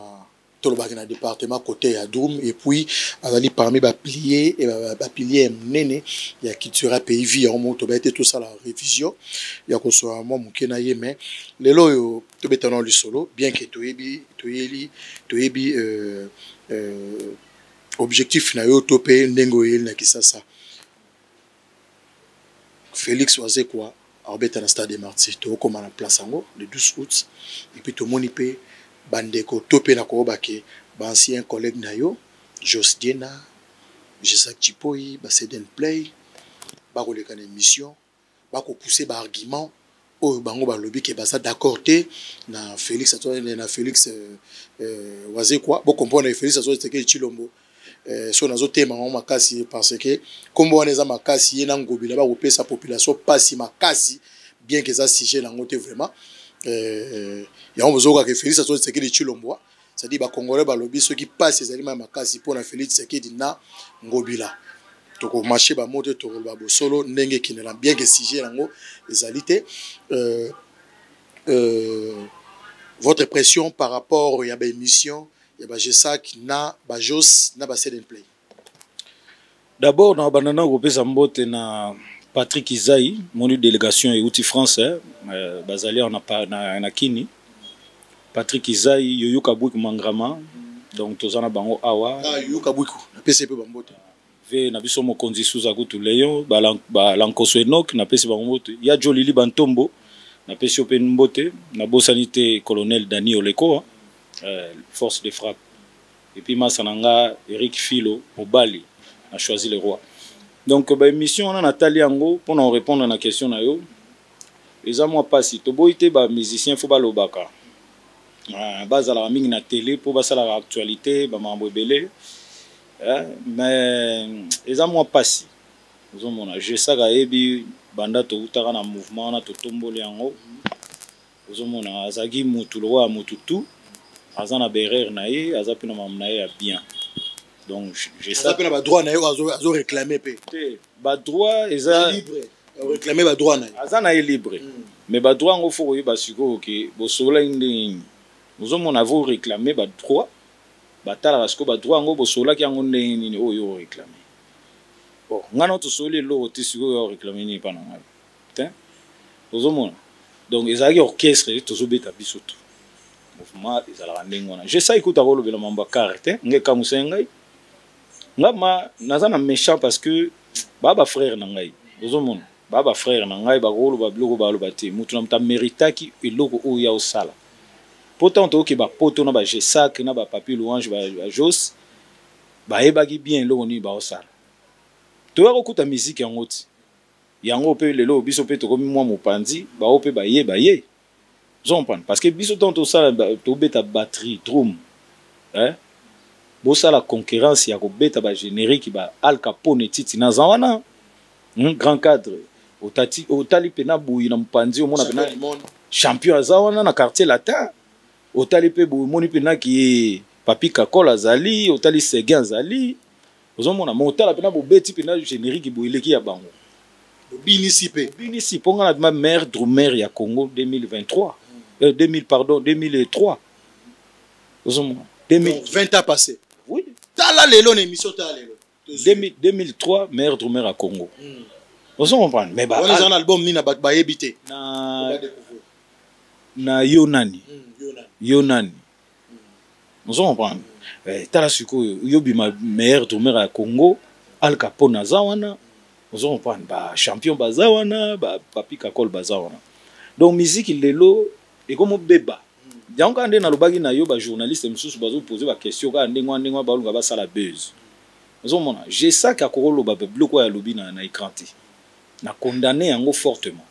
tolobaki na département côté ya drum, et puis azali parmi bapilier, bapilier ya monene ya culture pays vie. Yango moko tobai te, tosala révision ya kosola mwa moke na ye. Mais lelo oyo tobetana lisolo, bien que toyebi, toyeli, toyebi objectif na yo to mpe ndenge oyeli na Kisasa. Félix Wazekwa akobeta na Stade des Martyrs, tokokóma na place yango le 12 août. Et puis tomoni mpe bandeko to mpe na koyoba ke baancien collègue na yo, Jos Diena, Gesac Chipoi, Baceden Play, bakoleka na émission, bakopousse baargument oyo bango balobi ke baza d'accord te na Félix, na Félix Wazekwa. Bocomprendre, Félix Azwa Tshisekedi Tshilombo. So nazotema yango makasi parce que nkombo wana eza makasi. Ye na Ngobila bakopesa population mpasi makasi, bien que eza sujet nango te vraiment. Yango bozokaka Félix Azwa Tshisekedi Tshilombo, c'est-à-dire bacongolais balobi soki mpasi ezali mai makasi mpona Félix Tshisekedi na Ngobila, tokomarche bamo te, tokoloba bosolo ndenge ekendela, bien que sujet yango ezali te. Votre pression par rapport ya baémission ya bagesac na bajos na baceden Play? D'abord na banda na kopesa mbote na Patrick Izai, moni délégation euti France, bazali awa na Kini. Patrick Izai, Yoyoka Bwiku Mangrama, donc toza na bango awa. Ah, Yoyoka Bwiku, napesi mpe bambote. Ve na biso mokonzi Suza kutu Leon Balankoso Enok, napesi bango mbote. Ya Jolili Bantombo, napesi yo mpe mbote. Nabosani te colonel Dani Oleko, force de frappe, et puis masa na nga Eric Filo, mobali na Choisi le Roi. Donc baémission wana natali yango mpona korépondre na question na yo. Eza mwa mpasi, toboyi te, bamusicien fo balobaka, bazalaka mingi na télé mpo basalaka actualité, bamakambo ebele, mais eza mwa mpasi. Ozomona, Jesaka ayebi banda toutaka na mouvement wana, totomboli yango. Ozomona, azalaki mutu lokola mutu tu, aza na baerreur na ye, aza mpe na makambo na ye ya bien. Donc aza mpe na badroit na ye azoréclame mpe. Te, badroit eza libre, réclame badroit na ye. Aza na ye libre, mais badroit yango fo koyeba sikoyo ke bosololaki ndenge nini. Ozomona, avo réclame badroit, batalaka sikoyo badroit yango, bosololaki yango ndenge nini oyo oréclame. Bon, ngai na tosoli eloko te, sikoyo oréclame nini mpa na ngai te? Ozomona, donc ezalaki orchestre, tozobeta biso to mouvement ezalaka ndenge wana. Jesai kuta kolobela mambo ya kare te, ngai ekamusa ngai, nga ma naza na méchant parce que baa bafrère na ngai. Ozomona, baa bafrère na ngai, bakoloba biloko baloba te. Motu na moto ameritaki eloko oyo ya osala, po ntango toyoki bapoto na bagesak na bapapi louange, bajos bayebaki bien eloko nini baosala. Toya kokuta miziki yango ti yango mpe lelo biso mpe tokomi mwa mopanzi, bao mpe baye baye. Ozocomprendre, parce que biso ntango tosala, tobeta batterie, drum, eh? Bosala concurrence ya kobeta ba générique, ba Al Capone titi naza wana, Grand cadre otati, otali mpena boyi na mopanzi, omona mpena champion aza wana na Quartier Latin. Otali mpe boye, omoni mpena ki Papi Kakol azali, otali Seguin azali, ozomona. Ma otala mpena bobeti mpena générique boye, eleki ya bango. Obinisi mpe. Obinisi mpo nga na bima meilleur drummer ya Congo 2023, 2000, pardon, 2003, ozomona. 20 ans passé. Oui. Tala lelo na émission, tala lelo. 2003, meilleur drummer ya Congo, ozo comprendre? Mais ba wana eza na album nini na bato bayebi te? Na Yo Nani. Yo Nani, ozo comprendre? Tala sikoyo, yo bima meilleur drummer ya Congo, Al Capone aza wana, ozo comprendre? Bachampion baza wana, bapapi Kakol baza wana. Donc musique lelo ekomobeba yango kaka nde nalobaki na yo. Bajournaliste mosusu bazopose baquestion kaka ndenge wana, ndenge wana balunga basala buzz, ozomona. Jesaki akokoloba biloko oyo alobi na écran te, na condamné yango fortement.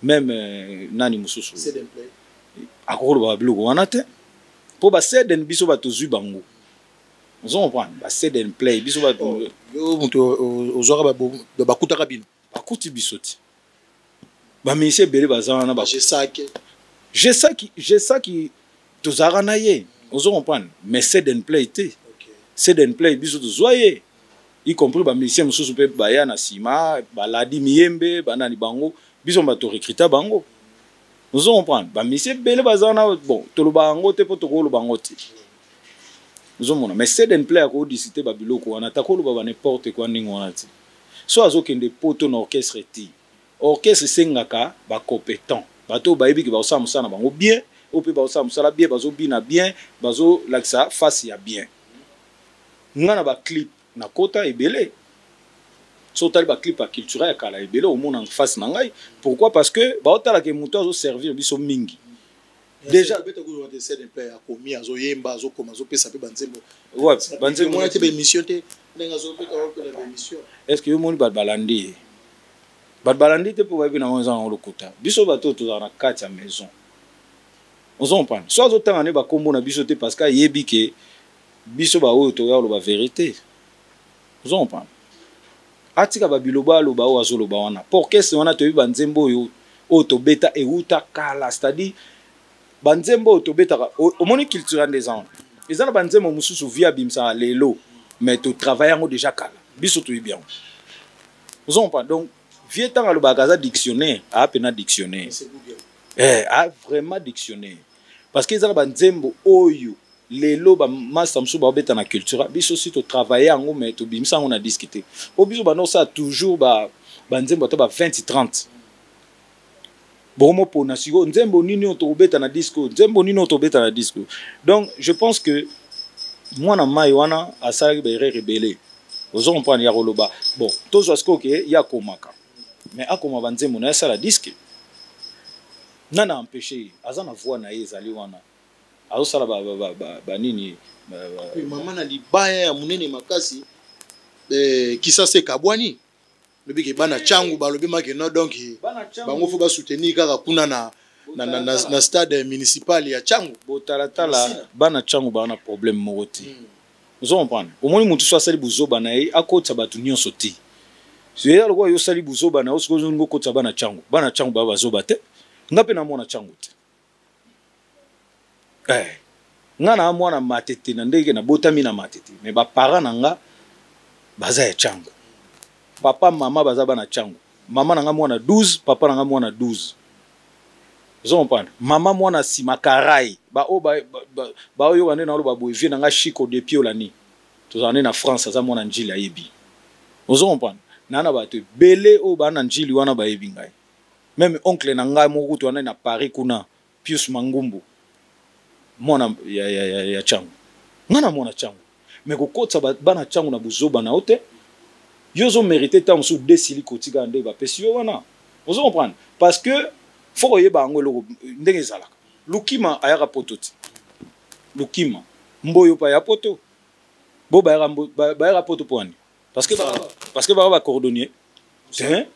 Même nani mosusu akokoloba babiloko wana te, mpo baseden biso bato ozwi bango, ozo comprendre? Baseden play biso bato. Yo moto ozwaka, bakutaka bino? Bakuti biso te. Baministre ebele baza wana. Jesaki. Jesaki, Jesaki tozalaka na ye, ozo comprendre? Mais Seden Play te. Seden Play biso tozwa ye, y compris bamusicien mosusu mpe baya na nsima, baladi miyembe, banani bango, biso bato recruta bango, ozo comprendre? Bamusicien ebele baza wana. Bon, toloba yango te mpo tokoloba yango te, ozomona. Mais Seden Play akodiscute babiloko wana, ata koloba ba n'importe quoi ndenge wana te. So azokende poto na orchestre te, orchestre esengaka bacompétent, bato oyo bayebiki bakosala mosala na bango bien, oyo mpe bakosala mosala bien, bazobina bien, bazolakisa face ya bien. Nga na baclip nakota ebele, so otali baclip ya cultura ya kala ebele, omona face na ngai. Pourquoi? Parce que baotalaka moto azoservir biso mingi déjà. Akomi, azoyemba, azokoma, azopesa mpe banzembo. Banzembo te, baémission te, ndenge azobeta baémission. Est ce que yo moni bato balandi ye? Bato balandi te, mpo bayebi nango eza nango lokuta. Biso bato oyo tozala na kati ya maison, ozo comprendre? So azotanga nde bakombo na biso te, parce que ayebi ke biso baoyo toya koloba vérité, ozo comprendre? Atika babiloba, aloba oyo azoloba wana. Po orchestre wana, toyebi banzembo oyo tobeta euta kala, c'est-à-dire banzembo oyo tobetaka. Omoni, culture nde eza wana. Eza na banzembo mosusu vi abimisaka lelo, mais totravaille yango déjà kala, biso toyebi yango, ozo comprendre? Donc vie, ntango alobaka aza dictionnaire, aa mpena dictionnaire, a vraiment dictionnaire, parce que eza na banzembo oyo lelo bamasta mosusu baobeta na culture, biso si totravaille yango, mais tobimisa yango na disque te, po biso banda osala toujours banzembo ata ba 20 30. Bokomopona sikoyo nzembo nini oyo tokobeta na disque oyo, nzembo nini oyo tokobeta na disque oyo. Donc je pense que mwana mai wana asalaki baerreur ebele, ozo comprendre? Ya koloba, bon, tozwa sikoyo ke ye akomaka, mais akoma banzembo na ye, asala disque, nana empêche ye? Aza na voix na ye, ezali wana, azosala banini. Mama na libaya ya monene makasi, Kisasa ekabwani. Lobi ke bana Ntango balobi make no, donc bango fo basoutenir kaka kuna na stade municipal ya Ntango. Botalatala, bana Ntango baa na problème moko te, ozo comprendre? Omoni, motu so asali buzoba na ye, akotisa bato nyonso te. Eza lokola yo osali buzoba na yo, sikoyo ozolinga okotisa bana Ntango. Bana Ntango baa bazoba te. Nga mpe na mwana Ntango te. Nga na mwana Matete, na ndenge nabotami na Matete, mais baparent na nga baza ya Ntango. Papa, mama baza bana Ntango. Mama na nga mwana 12, papa na nga mwana 12, ozo comprendre? Mama mwana nsima karai, baoyo baoyoka nde naloba boye. Vie na nga Chiko depuis olani, tozala nde na France, aza mwana Njili, ayebi, ozo comprendre? Naa na bato ebele oyo baa na Njili wana bayebi ngai. Même oncle na ngai moko kutu wana na Paris kuna, Pius Mangumbu, mwana ya Ntango. Ngai na mwana Ntango, mais kokotisa bana Ntango na buzoba na yo te. Yo ozomérite ntango mosusu desili kotika nde bapesi yo wana, ozo comprendre? Parce que fo koyeba yango, eloko ndenge ezalaka. Lukima ayaka poto te, Lukima Mboyo mpe aya poto. Bo bayaka poto mpo wani? Parce que baka bacordonnier te.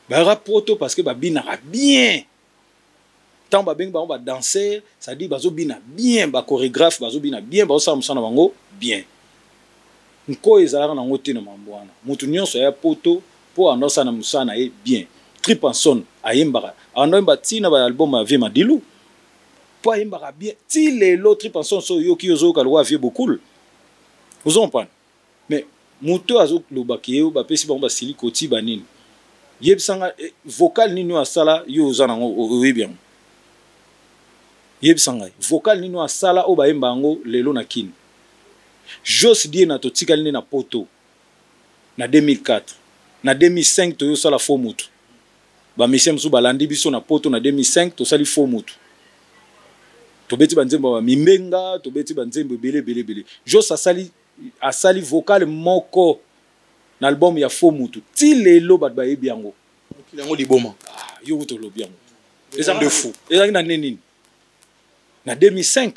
Bayaka poto parce que babinaka bien. Ntango babengi bango badanser, c'est-à-dire bazobina bien, bachorégraphe bazobina bien, bazosala mosala na bango bien. Nkoyo ezalaka nango te na mambo wana. Moto nyonso aya poto mpo anda osala na mosala na ye bien. Tripanson ayembaka, anda oyemba ti na ba album ya Vieux Madilu mpo ayembaka bien ti lelo. Tripanson so oyoki, ozoyoka lokola Vieux Bokul, ozo comprendre. Mais moto oyo azolobaka ye, bapesi bango basili koti banini, yebisanga vocal nini oyo asala, yo oza nango, oyebi yango. Yebisa ngai vocal nini oyo asala oyo bayemba yango lelo na Kini. Jos Diena, totikali nde na poto na 2004, na 2005 toyosala fo mutu. Bamusicien mosusu balandi biso na poto. Na 2005 tosali fo mutu, tobeti banzembo ya bamimbenga, tobeti banzembo ebele ebele ebele. Jos asali vocal moko na album ya fo mutu, ti lelo bato bayebi yango. Yango liboma. Ah, yo kuta olobi yango. De fou. Ezalaki na nde nini? Na 2005,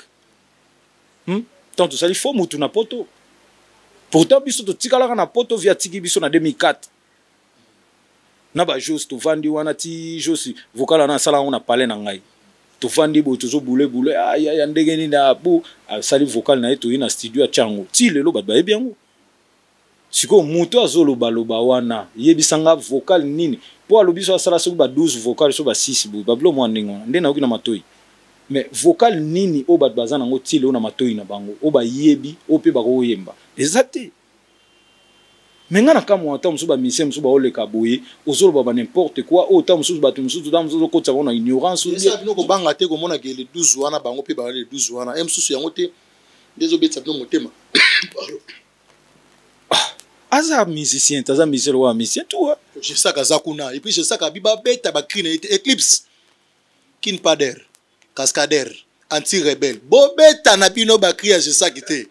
Tant tosali fo mutu na poto, pourtant biso totikalaka na poto. Vieux atiki biso na 2004 na bajos, tovandi wana ti Jos vocal wana asala yango na palais na ngai. Tovandi boye, tozobulebule ya ndenge nini abu asali vocal na ye, toye na studio, atya yango, ti lelo bato bayebi yango. Sikoyo moto azolobaloba wana, yebisanga vocal nini mpo alobi so asala soki ba 12 vocal, so ba 6 boye, babilo mwa ndenge wana nde nayoki na matoi. Mais vocal nini oyo bato baza nango ti lelo na matoi na bango, oyo bayebi, oyo mpe bakoyemba, eza te. Me nga na kamwa, ata mosusu bamusicien mosusu baoleka boye, ozoloba ba n'importe quoi oyo, ta mosusu bato mosusu, ta mosusu ozokotisa bango na ignorance. Eza bino kobanga te komona ke le 12 wana, bango mpe baa le 12 wana e mosusu yango te nde ezobetisa bino motema. Aza musicien, aza musicien lokola musicien tout. Jesaka aza kuna, et puis Jesaka abi babeta bacri na ye te. Eclipse Kin Pader, cascadeur anti rebelle, bobeta na bino bacri ya Jesaki te.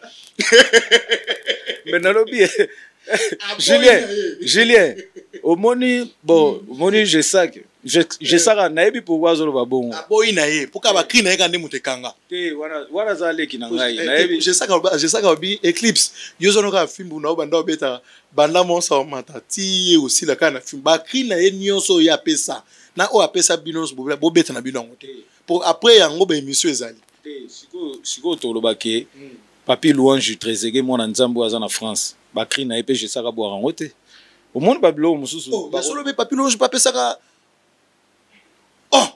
Mais nalobi, Julien, Julien, omoni, bon, omoni Jesak, Jesaka, nayebi pourquoi azoloba bongo. Aboyi na ye mpoka bacri na ye ka nde moto ekanga. Te, wana aza leki na ngai, nayebi. Jesaka abi Eclipse, yo ozana kaka fimbu na yo, banda obetaka, banda monsa omata ti ye osila kaka na fimbu. Bacri na ye nyonso oyo apesa na oyo apesa bino nyonso, bobeta na bino yango te, po après yango baémission ezali. Te, sikoyo tolobake Papi Louange Trésege, mwana Nzambe oyo aza na France, bacri na ye mpe Jesaka bwaka yango te. Omoni babiloko mosusu. Solo mpe Papi Louange mpe apesaka, oh.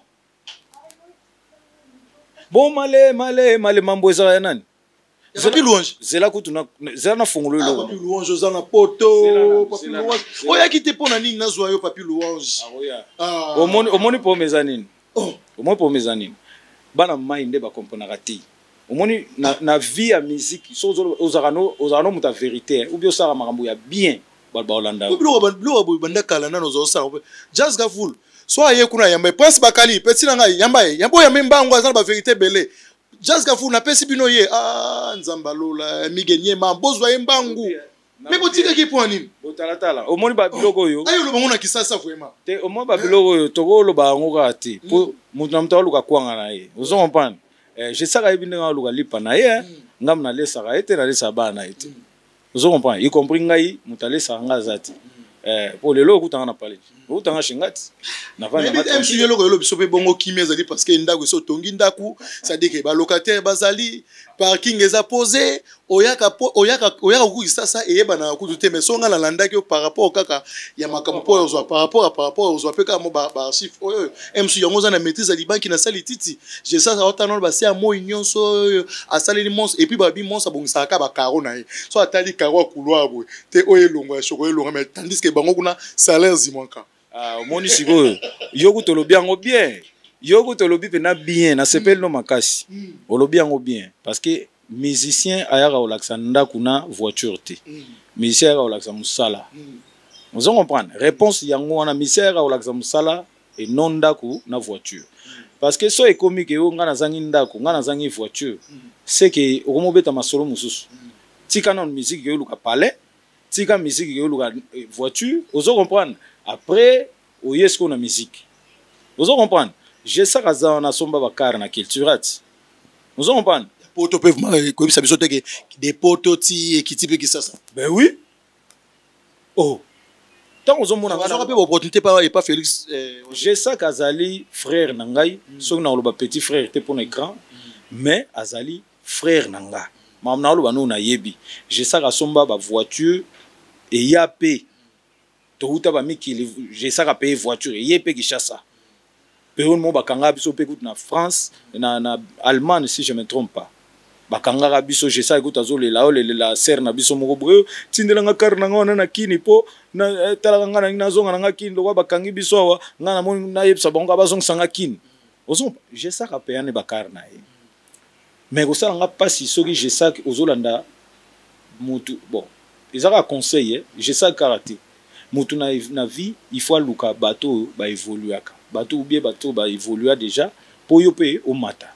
Bon, male male male, mambo ezala ya nani? Papi Louange. Zela kutu zela na fongolo eloko. Papi Louange oza na poto. Papi Louange oyaki te mpo na nini? Nazwa yo, Papi Louange. Omoni, omoni pome eza nini? Omoni pome eza nini? Bana mai nde bakomponaka te. Omoni na vie ya musique, so ozalaka no moto ya vérité ou bien osalaka makambo ya bien, bato baolanda. Biloko boye banda kala nano ozosala. Jazz Gaful so aye kuna, yamba ye. Prince Bakali, peti na ngai, yamba ye, yamba oyo, yamba mbango, aza na bavérité ebele. Jazz Gaful, napesi bino ye. Ah, Nzambe alola, Mige Nyema, bozwa ye mbangu. Me botikaki mpo ya nini? Botalatala, omoni babiloko oyo. Ayo oloba ngo na Kisasa vraiment. Te, omoni babiloko oyo, tokoloba yango kaka te, mpo moto na moto aluka kwanga na ye, ozo comprendre. Jesaka ayebi ndenge aluka lipa na ye. Ngambo nalesaka ye te, nalesaka bana na ye te, ozo comprendre, y compris ngai moto alesaka nga aza te. Po lelo okutanga na palais, okutanga shengati. Navandi. Eloko yolo biso mpe bongo kimia ezali parce que ndako esi otongi ndako, c'est-à-dire ke balocataire bazali, parking eza posé, oyaka oyaka oyaka kuku Kisasa eyebanaka kutu te. Mais so nga nalandaki yo par rapport kaka ya makambo mpo ozwa par rapport ozwa mpe kaka mo baarchive oyo msu yango oza na maîtrise ya libanki. Nasali titi Jesasa otana basi ya moi nyonso oyo asaleli monstre, et puis babi monstre abongisaka kaka bacarreaux na ye, so atali carreau ya couloir boye te, oyo elongo ya shoko elongo. Mais tandis que bango kuna salaire zimwaka. Ah, omoni sikoyo, yo kutu olobi yango bien, yo kutu olobi mpena bien, nasepeli no makasi. Olobi yango bien parce que musicien ayaka kolakisa ndako na voiture te. Musicien ayaka kolakisa mosala, ozo comprendre. Réponse yango wana, musicien ayaka kolakisa mosala et non ndako na voiture, parce que so ekomi ke yo, ngai nazangi ndako, ngai nazangi voiture, c'est que okomobeta masolo mosusu. Tika nano musique ke oluka palais, tika musique ke oluka voiture, ozo comprendre. Après oye sikoyo na musique, ozo comprendre. Jesaka aza wana, asomba bacar na Culturate, ozo comprendre. Poto mpe vraiment koyebisa biso te ke de poto ti ekiti mpe Kisasa. Ben oui, oh, ntango ozomona. Azwaka mpe baopportunité pa epa Félix. Jesak azali frère na ngai, soki nakoloba petit frère te mpona écran, mais azali frère na nga. Makambo na oloba no nayebi. Jesaka asomba bavoiture, eya mpe touta bamikili. Jesaka mpe voiture eye mpe Kinshasa. Période moko bakangaka biso mpe kutu na France, na Allemagne, si je me trompe pas, bakangaka biso. Jesaka kutu azolela, olelela sere na biso moko boye: "Tindelanga car na nga wana na Kini, mpo talaka nga nangi nazonga na nga Kini. Lokwa bakangi biso awa, nga namoni nayebisa bango ka bazongisa nga Kini." Ozompa Jesaka mpe yani bacar na ye. Mais kosala nga mpasi soki Jesaka ozolanda mutu. Bon, eza kaka conseil, eh? Jesaka kaka te. Mutu na vie, il faut aluka bato oyo baévoluaka, bato ou bien bato oyo baévolua déjà, mpo yo mpe omata.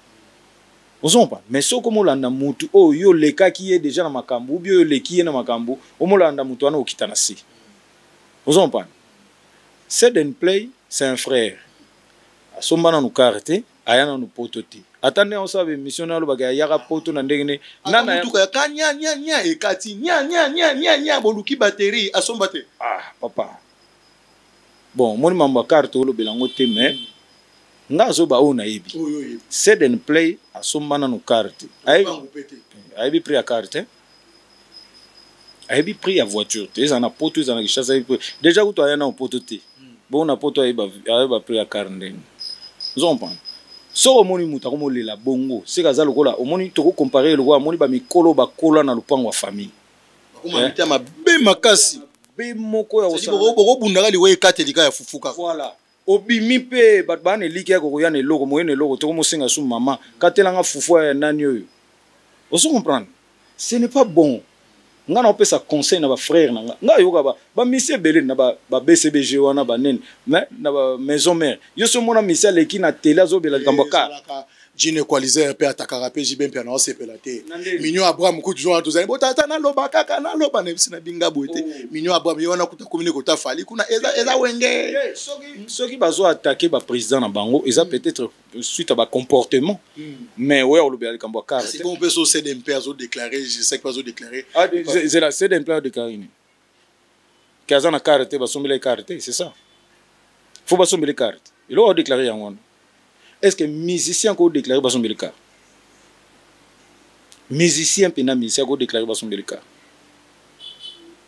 Ozompa, mais soki omolanda mutu oyo yo olekaki ye déjà na makambo, ou bien oyo oleki ye na makambo, omolanda mutu wana, okita na se. Ozompa, Seden Play, c'est un frère. Asomba nanu car te, aya nanu Poto te. Ata ndenge osala baémission na, alobaka ayaka Poto na ndenge ne. Nana mutuka ya ka nya nya nya ekati nya nya nya nya nya, boluki batterie, asomba te. Ah papa, bon, omoni mambo ya car, olobela yango te. Mais nga azoba oyo nayebi. Oyo oyebi. Seden Play asomba nanu car te. Bango mpe te. Ayebi prix ya car te, ayebi prix ya voiture te. Eza na Poto, eza na Kinshasa, ayebi prix déjà. Kutu aya nano Poto te. Bongo na Poto ayeba prix ya car ndenge? Ozo comprendre? Soki omoni moto akomolela bongo, seke aza lokola omoni, tokocomparer lokola omoni bamikolo bakola na lopango ya famille. Bakoma mitema mabe makasi. Be moko ya kosala. Bokobundaka liwa ekatelika ya fufu kaka. Voilà, obimi mpe bato baa na eliki ya kokoya na eloko moye na eloko, tokomosenga su: "Mama, katelanga fufu ya nani oyo." Ozo comprendre? Ce n'est pas bon. Nga na opesa conseil na bafrère na nga. Nga ayoka bamisi ebele na ba BCBG wana banene, mais na bamaison mère, yo so omona misi aleki na tele, azobela likambo ya car. Jine Equalizer mpe atakaka mpe JB mpe anaosepela te. Mignon Abraham kutu wana tozali botata, naloba kaka, naloba na bisi na binga boye te. Mignon Abraham ye wana kuta komini kota Fally kuna, eza wenge. Soki bazo attaquer baprésident na bango, eza peut-être suite à bacomportement, mais oya olobela likambo ya car. Bon, mpe so CDMP azodéclare, je mpe azodéclare. Zela, CDMP adéclare nini? Ke aza na car te, basombela car te, c'est ça? Faut basombela car te, eloko adéclare yango wana. Est ce que musicien kodéclare basombeli car? Musicien mpena, musicien kodéclare basombeli car?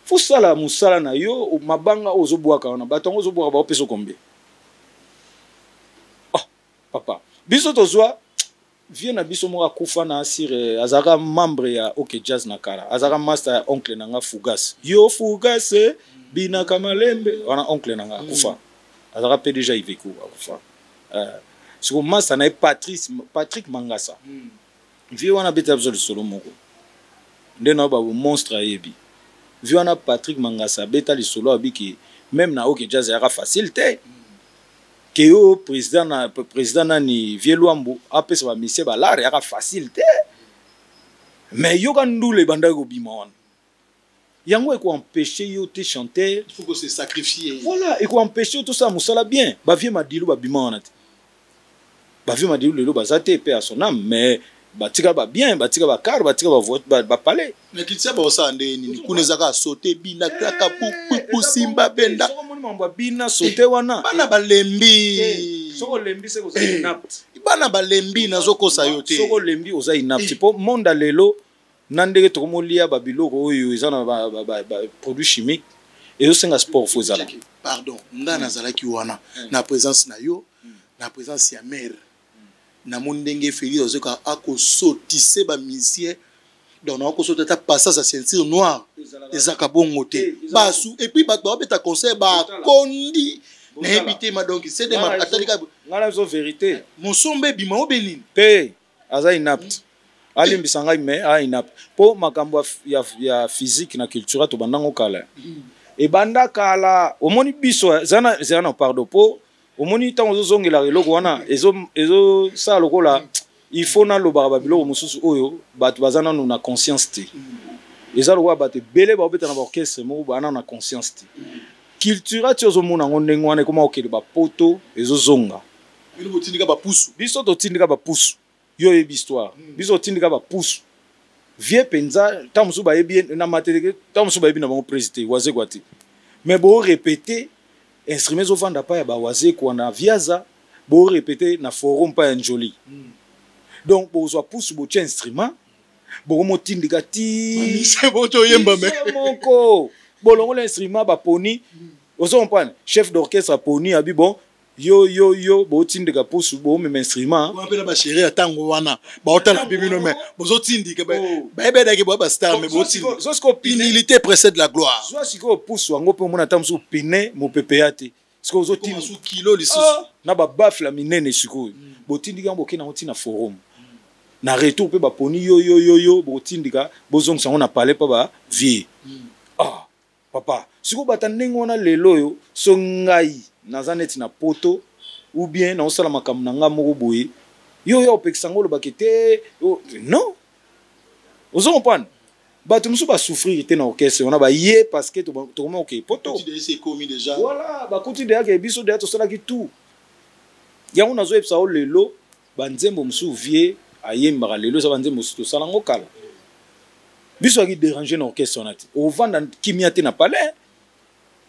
Fosala mosala na yo. Mabanga oyo ozobwaka wana, bato yango ozobwaka, baopesa combien? Oh papa, biso tozwa vie na biso moko akufa na asire. Azalaka membre ya OK Jazz na kala, azalaka master ya oncle na nga Fugas. Yo Fugas binaka malembe wana, oncle na nga akufa, azalaka mpe déjà Iveco, akufa. Siko master na ye Patrice, Patrick Mangasa. Vie wana abetela biso lisolo moko nde na ba monstre ayebi. Vie wana Patrick Mangasa abeta lisolo, abiki même na OK Jazz ayaka facile te. Ke yo président na président nani, vie Lwambo, apesa bamisie balare, yaka facile te. Mais yoka ndula ebandaki kobima wana, yango ekoempêche yo te chanter. Il faut que se sacrifier. Voilà, ekoempêche yo tosala mosala bien. Bavie Madilu babima wana te. Bavie Madilu lelo baza te, mpe à son âme, mais batika babien, batika bacar, batika bapalais. Mais kitisa baosala nde nini kuna? Ezaka sote, bina, kaka pupupu, simba, benda. Soki omoni mambo ya bina sote wana, bana balembi. Soki olembi, seke oza inapte. Bana balembi, nazokosa yo te. Soki olembi, oza inapte, mpo monde ya lelo na ndenge tokomolia babiloko oyo eza na baproduit chimique, ezosenga sport, faut ezala. Pardon, nga nazalaki wana na présence na yo, na présence ya mare. Namoni ndenge Félix azoka akosotise bamusicien. Donc nakosota ata passage ya ceinture noire ezaka bongo te. Basu et puis bato baobeta concert, bakondi, nayebi te ma. Donc cdm atalika. Ngai na biso vérité. Mosomba ebima obe nini? Te, aza inapte, alimbisa ngai, mais aza inapte mpo makambo ya physique na culture tobandango kala, ebanda kala. Omoni biso zala na pardon, mpo omoni ntango ozozongelaka eloko wana, ezosala lokola il faut nalobaka babiloko mosusu oyo bato baza nanu na conscience te. Eza lokola bato ebele baobeta na baorchestre moko, baa nanu na conscience te. Culture ti ozomona yango ndenge wana ekoma kokende bapoto, ezozonga. Bino botindika bapusu. Biso totindika bapusu. Yo oyebi histoire. Biso totindika bapusu. Vie mpenza, ntango mosusu bayebi na Matete, ntango mosusu bayebi na bango prise te, Wazekwa te, mais borépéter instrument ezovanda pa ya bawazekwa na Viaza, borépéter na forum pa ya Njoli. Donc bozwa pusu, botia instrument. Bokomotindika ti botoyemba me moko, bolongola instrument, baponi. Ozo comprendre? Chef d'orchestre aponi, abi bon, yo yo yo, botindika pusu, bomema instrument. Mpe na bachéri ya ntango wana baotala mpe bino, me bozotindika, bayebedaki boya bastar, me botindika. Zo sikoyo pine. Humilité précède la gloire. Zwa sikoyo pusu yango mpe, omona ata mosusu pine mopepe ya te. Sikoyo ozotindika su kilo lisusu. Ah, na babaffle ya minene. Sikoyo botindika yango, bokende yango ntina forum. Na retour mpe baponi yo yo yo yo, botindika, bozongisa yango na palais mpa bavieux. Ah papa, sikoyo bata ndenge wana lelo oyo, so ngai naza neti na poto ou bien naosala makambo na nga moko boye, yo oyo opekisa yango, olobaki te non. Ozo comprendre? Bato mosusu basouffrir te na orchestre wana, baye parce que tokoma okeye poto. Ekomi déjà. Voilà, bakuti deya ke biso deya tosalaki tout yango. Nazoyebisa yo, lelo banzembo mosusu vieux ayembaka lelo eza banzembo mosusu tosala yango kala. Biso aki déranger na orchestre wana te. Ovanda kimia te na palais,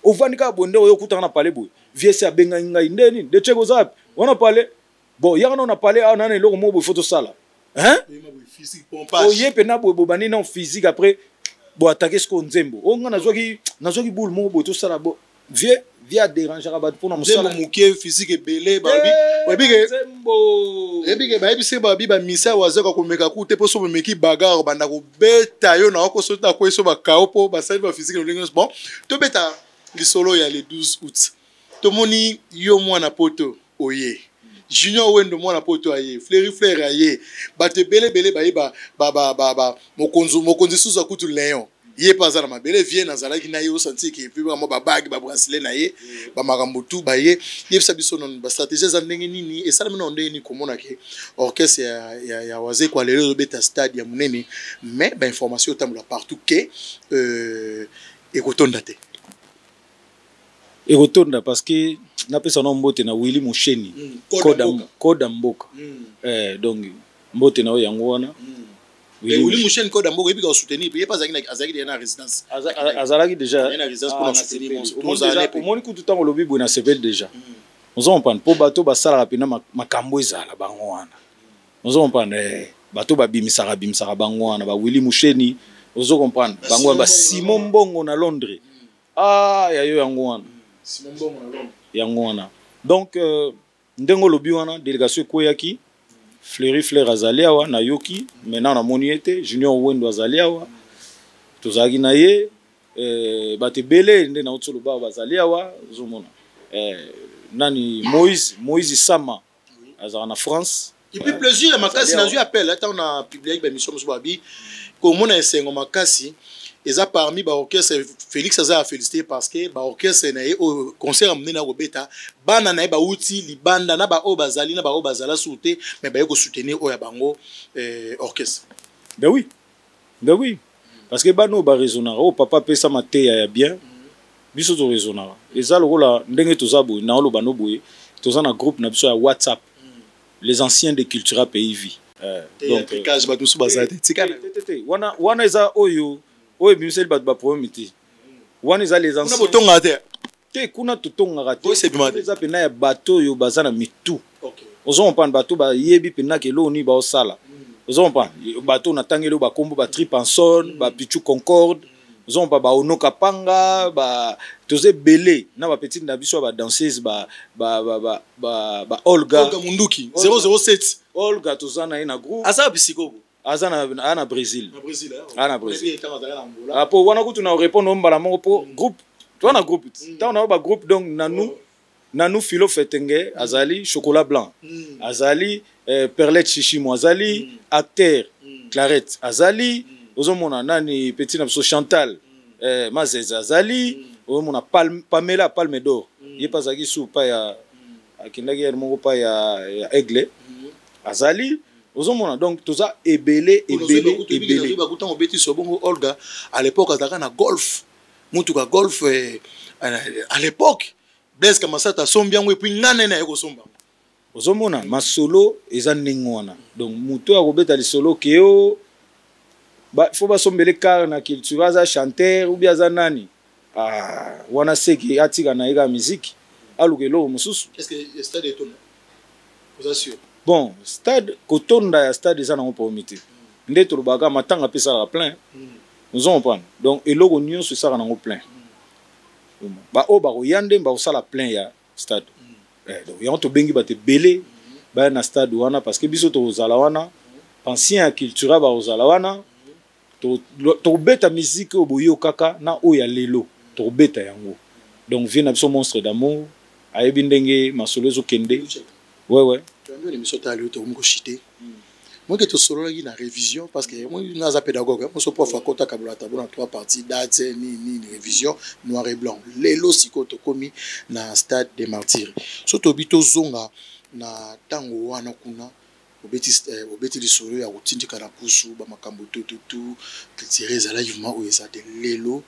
ovandi kaka boye nde oyo okutaka na palais boye. Vieux se abengaki ngai nde nini de chek, oza wapi wana? Palais. Bon, yaka nao na palais awa, nana eloko moko boye fo tosala, hein? Oye mpena boye, bobandi nao physique, après boatake sikoyo nzembo oyo ngai nazwaki boule moko boye tosala. Bo vieux adérangeaka bato mpona mosala. Nzembo moke, physique ebele. Babi oyebike. Nzembo. Oyebike, bayebisi babi bamisa wazaka komeka ku te, mpo so bomeki bagarre, banda kobeta yo na okoso te, akwei so bakao mpo basali baphysique na ndenge nyonso. Bon, tobeta lisolo ya le 12 août. Tomoni yo mwana poto oye, Junior Wendo mwana poto aye, Fleuri Flair aye, bato ebele ebele baye, mokonzi susu akutu Léon, ye mpe aza na mabele. Vieux nazalaki na ye, osanti ke epi mwa babague, babracelet na ye, bamakambo tu baye. Yebisa biso nano, bastratégie eza ndenge nini? Esalami nano ndenge nini komona ke orchestre ya Wazekwa lelo ezobeta stade ya monene, mais bainformation otambola partout ke ekotonda te? Ekotonda, parce que napesa na mbote na Willi Mosheni. Koda. Koda mboka. Donc mbote na oyo yango wana. Willi Mosheni, koda mboka, oyebika kosoutenir ye mpe azalaki deja na résidence. Azalaki déjà. Na résidence mpona soutenir. Omoni kutu ntango olobi boye, nasepeli déjà. Ozo comprendre? Mpo bato basalaka mpena makambo ezala bango wana. Ozo comprendre? Bato babimisaka bimisaka bango wana, bawilli Musheni. Ozo comprendre? Bango wana, basimon Mbongo na Londres. Ah, ya yo yango wana, yango wana. Donc ndenge olobi wana, délégation ekweyaki. Fleury Flair azali awa, nayoki maintenant, namoni ye te. Junior Wendo azali awa, tozalaki na ye. Bato ebele nde nauti oloba bazali awa. Ozomona, nani, Moïse Sama azalaka na France. Et puis plaisir ya makasi, nazwi appel ntango na publiaki bamission mosusu, babi komona esengo makasi eza parmi baorchestre. Félix aza ya félicité parce que baorchestre na ye oyo, concert ya monene akobeta, bana na ye bauti libanda na baoyo bazali na baoyo bazala sur te, mais baye kosoutenir oyo ya bango orchestre. Ben oui, ben oui, parce que bana oyo baraisonnaka, oyo papa apesa mateya ya bien, biso toraisonnaka. Eza lokola ndenge toza boye, na oloba no boye, toza na groupe na biso ya WhatsApp, les anciens de Cultura Pays Vie. Donc bato mosusu baza te, tika. Te, wana wana eza oyo oyo ebimiseli bato baproblème te. Wana eza les anciens. Botongaka te? Te, kuna totongaka te. Eza mpena ya bato oyo baza na mitu. Ozo comprendre? Bato bayebi mpena ke eloko nini baosala. Ozo comprendre? Bato natangeli oyo bakombo, batripanson, bapichu Concorde, ozo comprendre? Baonoka panga ba, toza ebele na bapetite na biso ya badanseuse, ba Olga. Olga Munduki 007. Olga, toza na ye na groupe. Aza bisikobo? Aza na Brésil. Na Brésil. Aza na Brésil. Po wana kutu na répondre mbala moko, po groupe toza na groupe, ntango na bagroupe, donc nanu Filo Fetenge azali, Chocolat Blanc azali, Perlette Shishimo azali, acteur Clarette azali. Ozomona nani, petit na biso Chantal Mazeze azali. Ozomona Pamela Palme d'Or, ye mpe azalaki su pa ya akendaki yere moko pa ya Aigle azali. Ozomona? Donc toza ebele, ebele, ebele. Bakutango obeti so bongo. Olga à l'époque azalaka na golf, mutuka golf. À l'époque Blaise Kamasata asombi yango, et puis nga nene aye kosomba. Ozomona, masolo eza ndenge wana. Donc moto akobeta lisolo ke o fo basombele car na culture, aza chanteur ou bien aza nani, ah, wana seki atika na ye kaka musique, aluka eloko mosusu. Est-ce que stade etonda, oza sûr? Bon, stade, kotonda ya stade eza nango problème te. Nde tolobaka, matanga mpe esalaka plein. Ozo comprendre? Donc eloko nyonso esalaka nango plein. Baoyo bakoya nde bakosala plein ya stade. Donc yango tobengi bato ebele baya na stade wana, parce que biso tokozala wana, ancien ya Cultura bakozala wana. Tokobeta musique oyo boyokaka na oyo ya lelo, tokobeta yango. Donc vieux na biso Monstre d'Amour ayebi ndenge masolo ezokende. Ouais. Toyambi émission tala, tokomi koshite moke. Tosololaki na révision, parce que moi naza pédagogue. Moso prof akota kabola tableau na trois parties: date, nini nini, révision, noir et blanc. Lelo sikoyo tokomi na Stade des Martyrs. So tobi tozonga na ntango wana kuna, obeti lisolo ya kotindika na pusu, bamakambo tututu, culture ezalaki vraiment oyo eza te. Lelo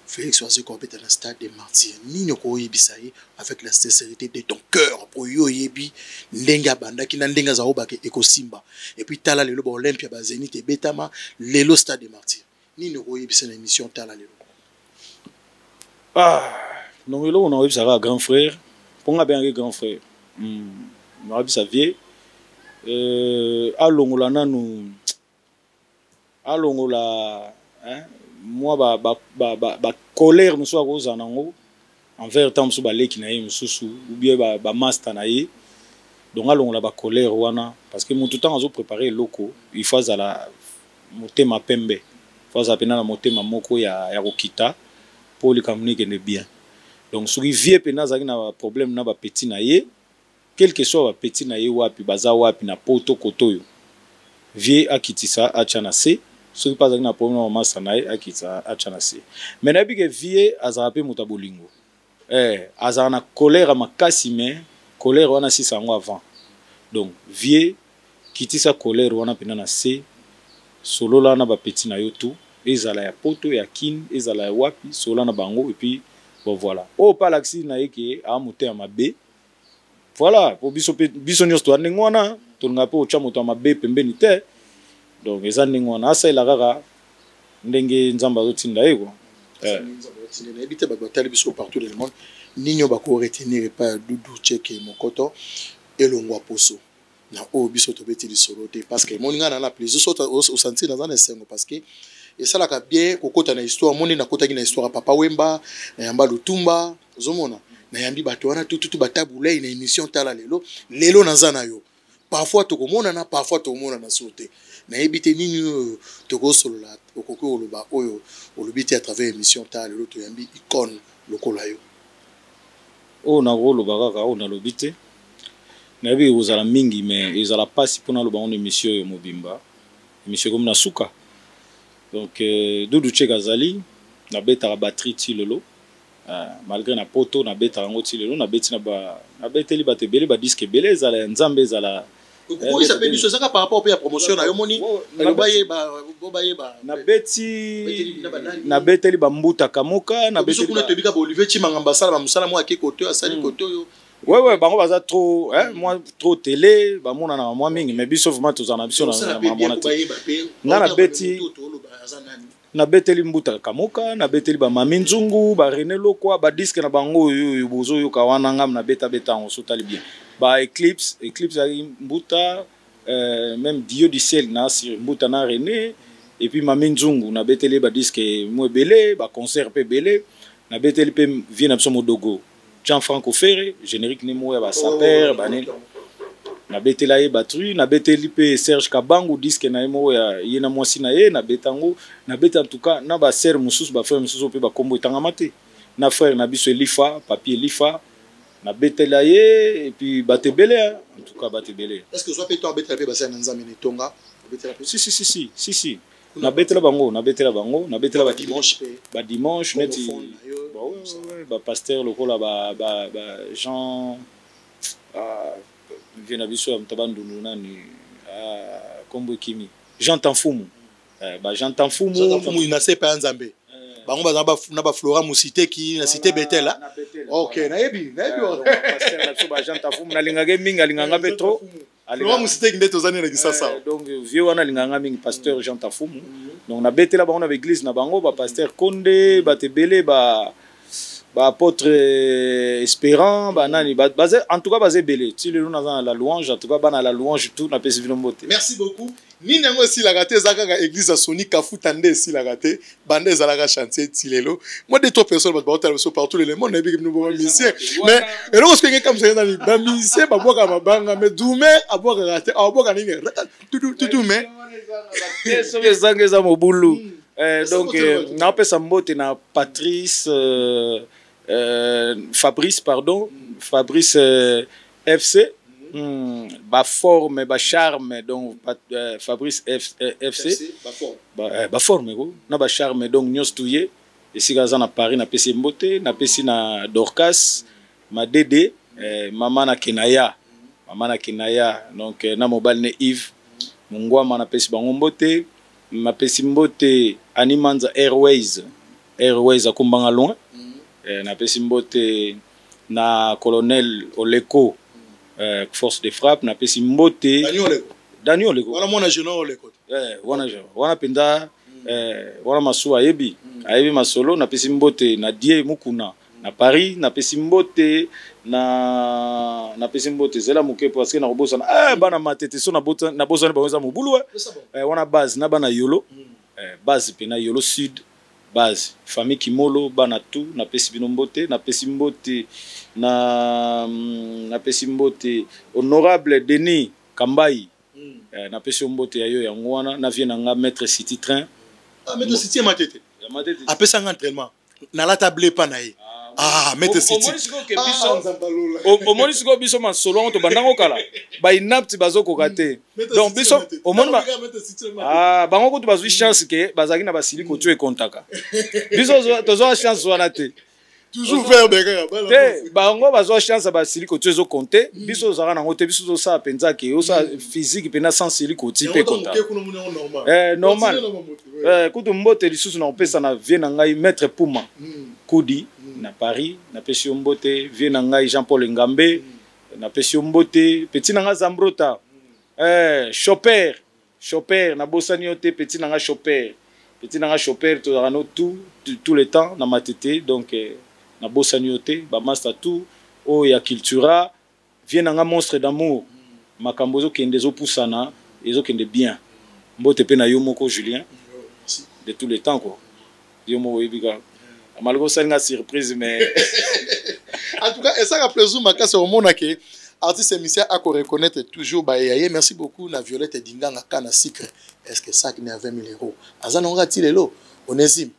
Félix Wazekwa abeta na Stade des Martyrs, nini okoyebisa ye avec la sincérité de ton cœur, po yo oyebi ndenge abandaki na ndenge aza kobaka ekosimba? Et puis tala lelo, baOlympia, baZénith ebetama, lelo Stade des Martyrs. Nini okoyebisa na émission tala lelo? Ah, donc eloko nakoyebisaka grand frère, mpo nga abengaki grand frère, nakoyebisa vieux alongola nanu, alongola, hein, mwa bacolère mosusu akozala nango envers ntango mosusu baleki na ye mosusu ou bien bamaster na ye. Donc alongola bacolère wana, parce que motu ntango azoprépare eloko, il faut azala motema pembe, faut azala mpena na motema moko ya kokita mpo likambo nini ekende bien. Donc soki vieux mpena azalaki na baproblème na bapetits na ye, quel que soit bapetits na ye wapi baza, wapi na poto, koto oyo, vieux akitisa, atya na se. Soki mpe azalaki na problème na mamasa na ye, akitisa, atya na se. Mais nayebi ke vieux azalaka mpe moto ya bolingo. Azalaka na colère makasi, mais colère wana asisa yango avant. Donc vieux, kitisa colère wana mpena na se, solola na bapetits na yo tout, ezala ya poto, ya Kine, ezala ya wapi, solola na bango. Et puis bon, voilà, oyo mpe alakisi na ye ke aa motema mabe, voilà, po biso mpe, biso nyonso toya ndenge wana, tolingaka mpe otya moto ya mabe pembeni te. Donc eza ndenge wana, asalela kaka ndenge Nzambe azotinda ye kua. Nayebi te, bato batali biso partout dans le monde, nini oyo bakoretenir epai ya Dudu Cheke Mokoto elongwa poso na oyo biso tobeti lisolo te? Parce que emoni ngai na na plaisir so osentir naza na esengo, parce que esalaka bien kokota na histoire. Moni nakotaki na histoire ya Papa Wemba, nayamba Lutumba, ozomona nayambi bato wana tututu, batabulei na émission tala lelo. Lelo naza na yo, parfois tokomonana, parfois tokomonana so te. Nayebi te nini oyo tokosolola, okoki koloba oyo olobi te à travers émission tala lelo. Toyambi icône lokola yo. Oyo nakoloba kaka oyo nalobi te. Nayebi ekozala mingi, mais ezala mpasi mpona aloba ngo na émission oyo mobimba. Émission ekomi na suka. Donc Dudu Chek azali, nabetaka batterie ti lelo, malgré na poto, nabetaka yango ti lelo. Nabeti na nabeteli bato ebele, badisques ebele, ezala ya Nzambe, ezala Okoyisa mpe biso, ezaka par rapport mpe ya promotion na yo. Moni bayeba. Nabeti, nabeteli bambuta kamoka. Biso kuna toyebika baOlivier Chimangamba, asala bamosala moko, ake kote oyo, asali kote oyo. Ouais, bango baza trop, hein, moi trop télé, bamonana mwa mingi, mais biso vraiment tozala na biso na mamona te. Nga nabeti, nabeteli mbuta kamoka, nabeteli bamami Nzungu, baRené Lokwa, badisques na bango oyo oyo bozoyoka wana, ngam nabetabeta yango. So tali bien baEclipse, Eclipse azalaki mbuta, même Dio du ciel na sur mbuta na René. Et puis mami Nzungu, nabeteli badisques mo ebele, baconcert mpe ebele. Nabeteli mpe vieux na biso Modogo Jean Franco Ferre, générique ne moko ya basaper banini, nabetela ye batterie. Nabeteli mpe Serge Kabangu, disque na ye moko ya ye na mwasi na ye, nabeta yango. Nabeta en tout cas na basere mosusu, bafrère mosusu mpe bakombo etangama te, na frère na biso Elifa, papi Elifa, nabetela ye. Et puis bato ebele, en tout cas bato ebele. Est ce que ozwa mpe to abetela mpe basali na Nzambe na etonga, obetela mpe? Si, si, si, si, si, si, nabetela bango, nabetela bango, nabetela. Badimanche mpe? Badimanche neti bapasteur lokola ba Jean, ah, vieux na biso ya moto Bandundu, nani, ah, kombo ekimi, Jean Tanfumu, ba Jean Tanfumu. Na se epai ya Nzambe, bango baza na baflora Musiteki na cité Betel. Ok, nayebi, nayebi. Pasteur na biso ba Jean Tanfumu, nalingaka mingi, alinganga mpe trop. Flora Musiteki nde tozani na Kisasa. Donc vieux wana alinganga mingi, pasteur Jean Tafumu. Donc nabetela bango na baéglise na bango, bapasteur Konde, bato ebele ba Baapôtre Espérant, banani baza, en tout cas baza ebele. Ti lelo naza na La Louange. En tout cas bana La Louange tout, napesi bino mbote. Merci beaucoup. Nini yango esilaka te? Eza kaka église ya Soni Kafuta nde esilaka te. Banda ezalaka chantier ti lelo. Moi, deux, trois personnes, bato baotala biso partout le monde, nayebi bino bamusicien, mais eloko soki enge kamisa nani, bamusicien babwaka mabanga, mais drummer abwakaka te. Abwaka nini? Tutu, mais soki ezanga, eza mobulu. Donc naopesa mbote na Patrice, Fabrice, pardon, Fabrice FC, baforme, bacharme. Donc Fabrice FC, baforme ko na bacharme. Donc nyonso tu ye esika aza na Paris, napesi ye mbote. Napesi na Dorcas Madede, mama na Kenaya, mama na Kenaya, donc na mobali ne Yves Mongwama, napesi bango mbote. Napesi mbote Ani Manza Airways, Airways akumbanga loin. Napesi mbote na colonel Oleko, force de frappe. Napesi mbote Dani Oleko. Wana mwana jeune Oleko. Wana wana mpenza, wana masuwa ayebi, ayebi masolo. Napesi mbote na Die Mukuna na Paris. Napesi mbote na, napesi mbote, zela moke parce que nakobosana. Bana Matete, so nabosani bango, eza mobulu. Wana base na bana Yolo, base mpe na Yolo Sud, base famille Kimolo, bana tu, napesi bino mbote. Napesi mbote na, napesi mbote honorable Denis Kambai. Napesi yo mbote ya yo yango wana na vie na nga, maître City Train. Ah, maître City ya Matete. Apesanga entraînement, nalata bleu pa na ye. Ah, maître City. Omoni sikoyo, biso masolo yango tobandango kala, bainapte bazokoka te. Donc biso omoni, ah, bango kutu bazwi chance ke bazalaki na basili kotu ekontaka. Biso tozwa chance wana te. Toujours verbe kaka. Te, bango bazwa chance ya basili koti ezokonte, biso tozalaka nango te. Biso tozosala mpenza ke osala physique mpenza sans sili koti mpe konta. Normal. Kutu mbote lisusu na kopesa na vie na ngai maître Puma Kudi na Paris, napesi yo mbote. Vie na ngai Jean Paul Ngambe, napesi yo mbote. Petit na ngai Zambrota, Choper, Choper, nabosani yo te. Petit na ngai Choper, petit na ngai Choper, tozalaka no tout le temps na Matete. Donc nabosani yo te. Bamaster tout oyo ya Cultura, vie na nga Monstre d'Amour, makambo ezokende, ezopusana, ezokende bien. Mbote mpe na yo moko Julien de tout le temps quoi. Yo moko oyebi kaka, malgré osali nga surprise, mais En tout cas esaka plaisir makasi omona ke artiste musicien ako reconnaître toujours bayeya ye. Merci beaucoup na Violette Dinganga ka na sucre. Est ce que sac ne ya 20 000 euros aza nango ti lelo? Onésime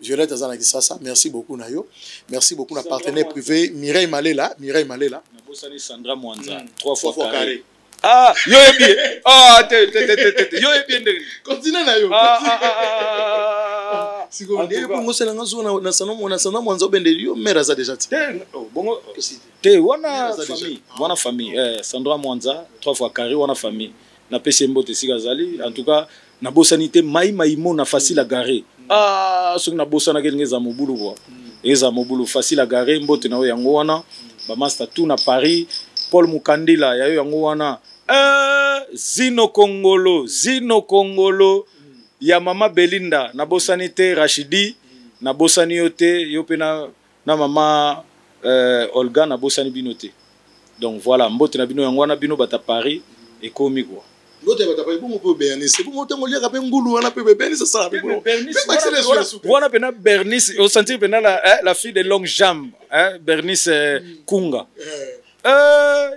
Violette aza na Kisasa. Merci beaucoup na yo. Merci beaucoup na partenaire privé Mireille Malela, Mireille Malela. Nabosani Sandra Mwanza, trois fois carré. Ah, yo yebi. Ah, te te te te te, yo yebi ndenge. Continue na yo. Ah, ah, ah, ah. Sikoyo ndenge bongo osalanga zo na salon na Sandra Mwanza, obendeli yo mare aza déjà ti. Te, oh, bongo te, wana famille, wana famille. Sandra Mwanza trois fois carré, wana famille. Napesi ye mbote esika azali. En tout cas nabosani te mai maimo na Facile à Garer. Ah, soki nabosanaki, elingi eza mobulu kua, eza mobulu. Facile à Garer, mbote na yo yango wana. Bamaster tout na Paris, Paul Mukandila, ya yo yango wana. Zino Kongolo, Zino Kongolo ya mama Belinda, nabosani te. Rachidi, nabosani yo te. Yo mpe na mama Olga, nabosani bino te. Donc voilà, mbote na bino yango wana, bino bata Paris ekomi quoi. Mbote bato ya bongo mpe Bernice bongo, ntango oliaka mpe ngulu wana mpe Bernice asala mpe. Wana mpena Bernice, osentir mpena la fille de longue jambe, hein, Bernice Kunga.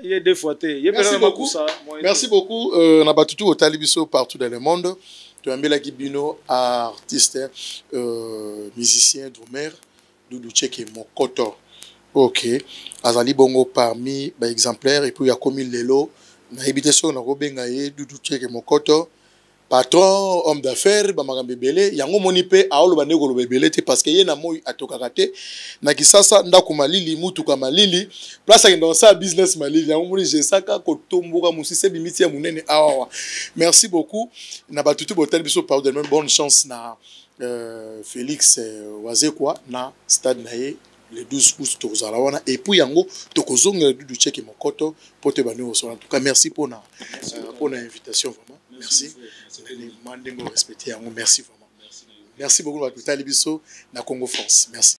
Ye deux fois te, ye. Merci beaucoup, merci beaucoup na bato tu otali biso partout dans le monde. Toyambelaki bino artiste musicien drummer Dudu Cheke Mokoto. Ok, azali bongo parmi baexemplaire. Et puis akomi lelo, nayebi te soki nakobenga ye Dudu Cheke Mokoto patron, homme d'affaires, bamakambo ebele. Yango moni mpe aoloba nde koloba ebele te, parce que ye na moi atokaka te na Kisasa, ndako malili, mutuka malili, place akenda kosala business malili. Yango moni jesaka kotomboka mosisa ebimisi ya monene awawa. Merci beaucoup na bato te botali biso partout de même. Bonne chance na Félix Wazekwa na stade na ye le 12 août, tokozala wana. Et puis yango tokozongela Dudu Cheke Mokoto mpo te bandi kosala. En tout cas merci mpona invitation, vraiment merci ndenge orespecte yango. Merci vraiment, merci beaucoup bato tali biso na Congo France. Merci.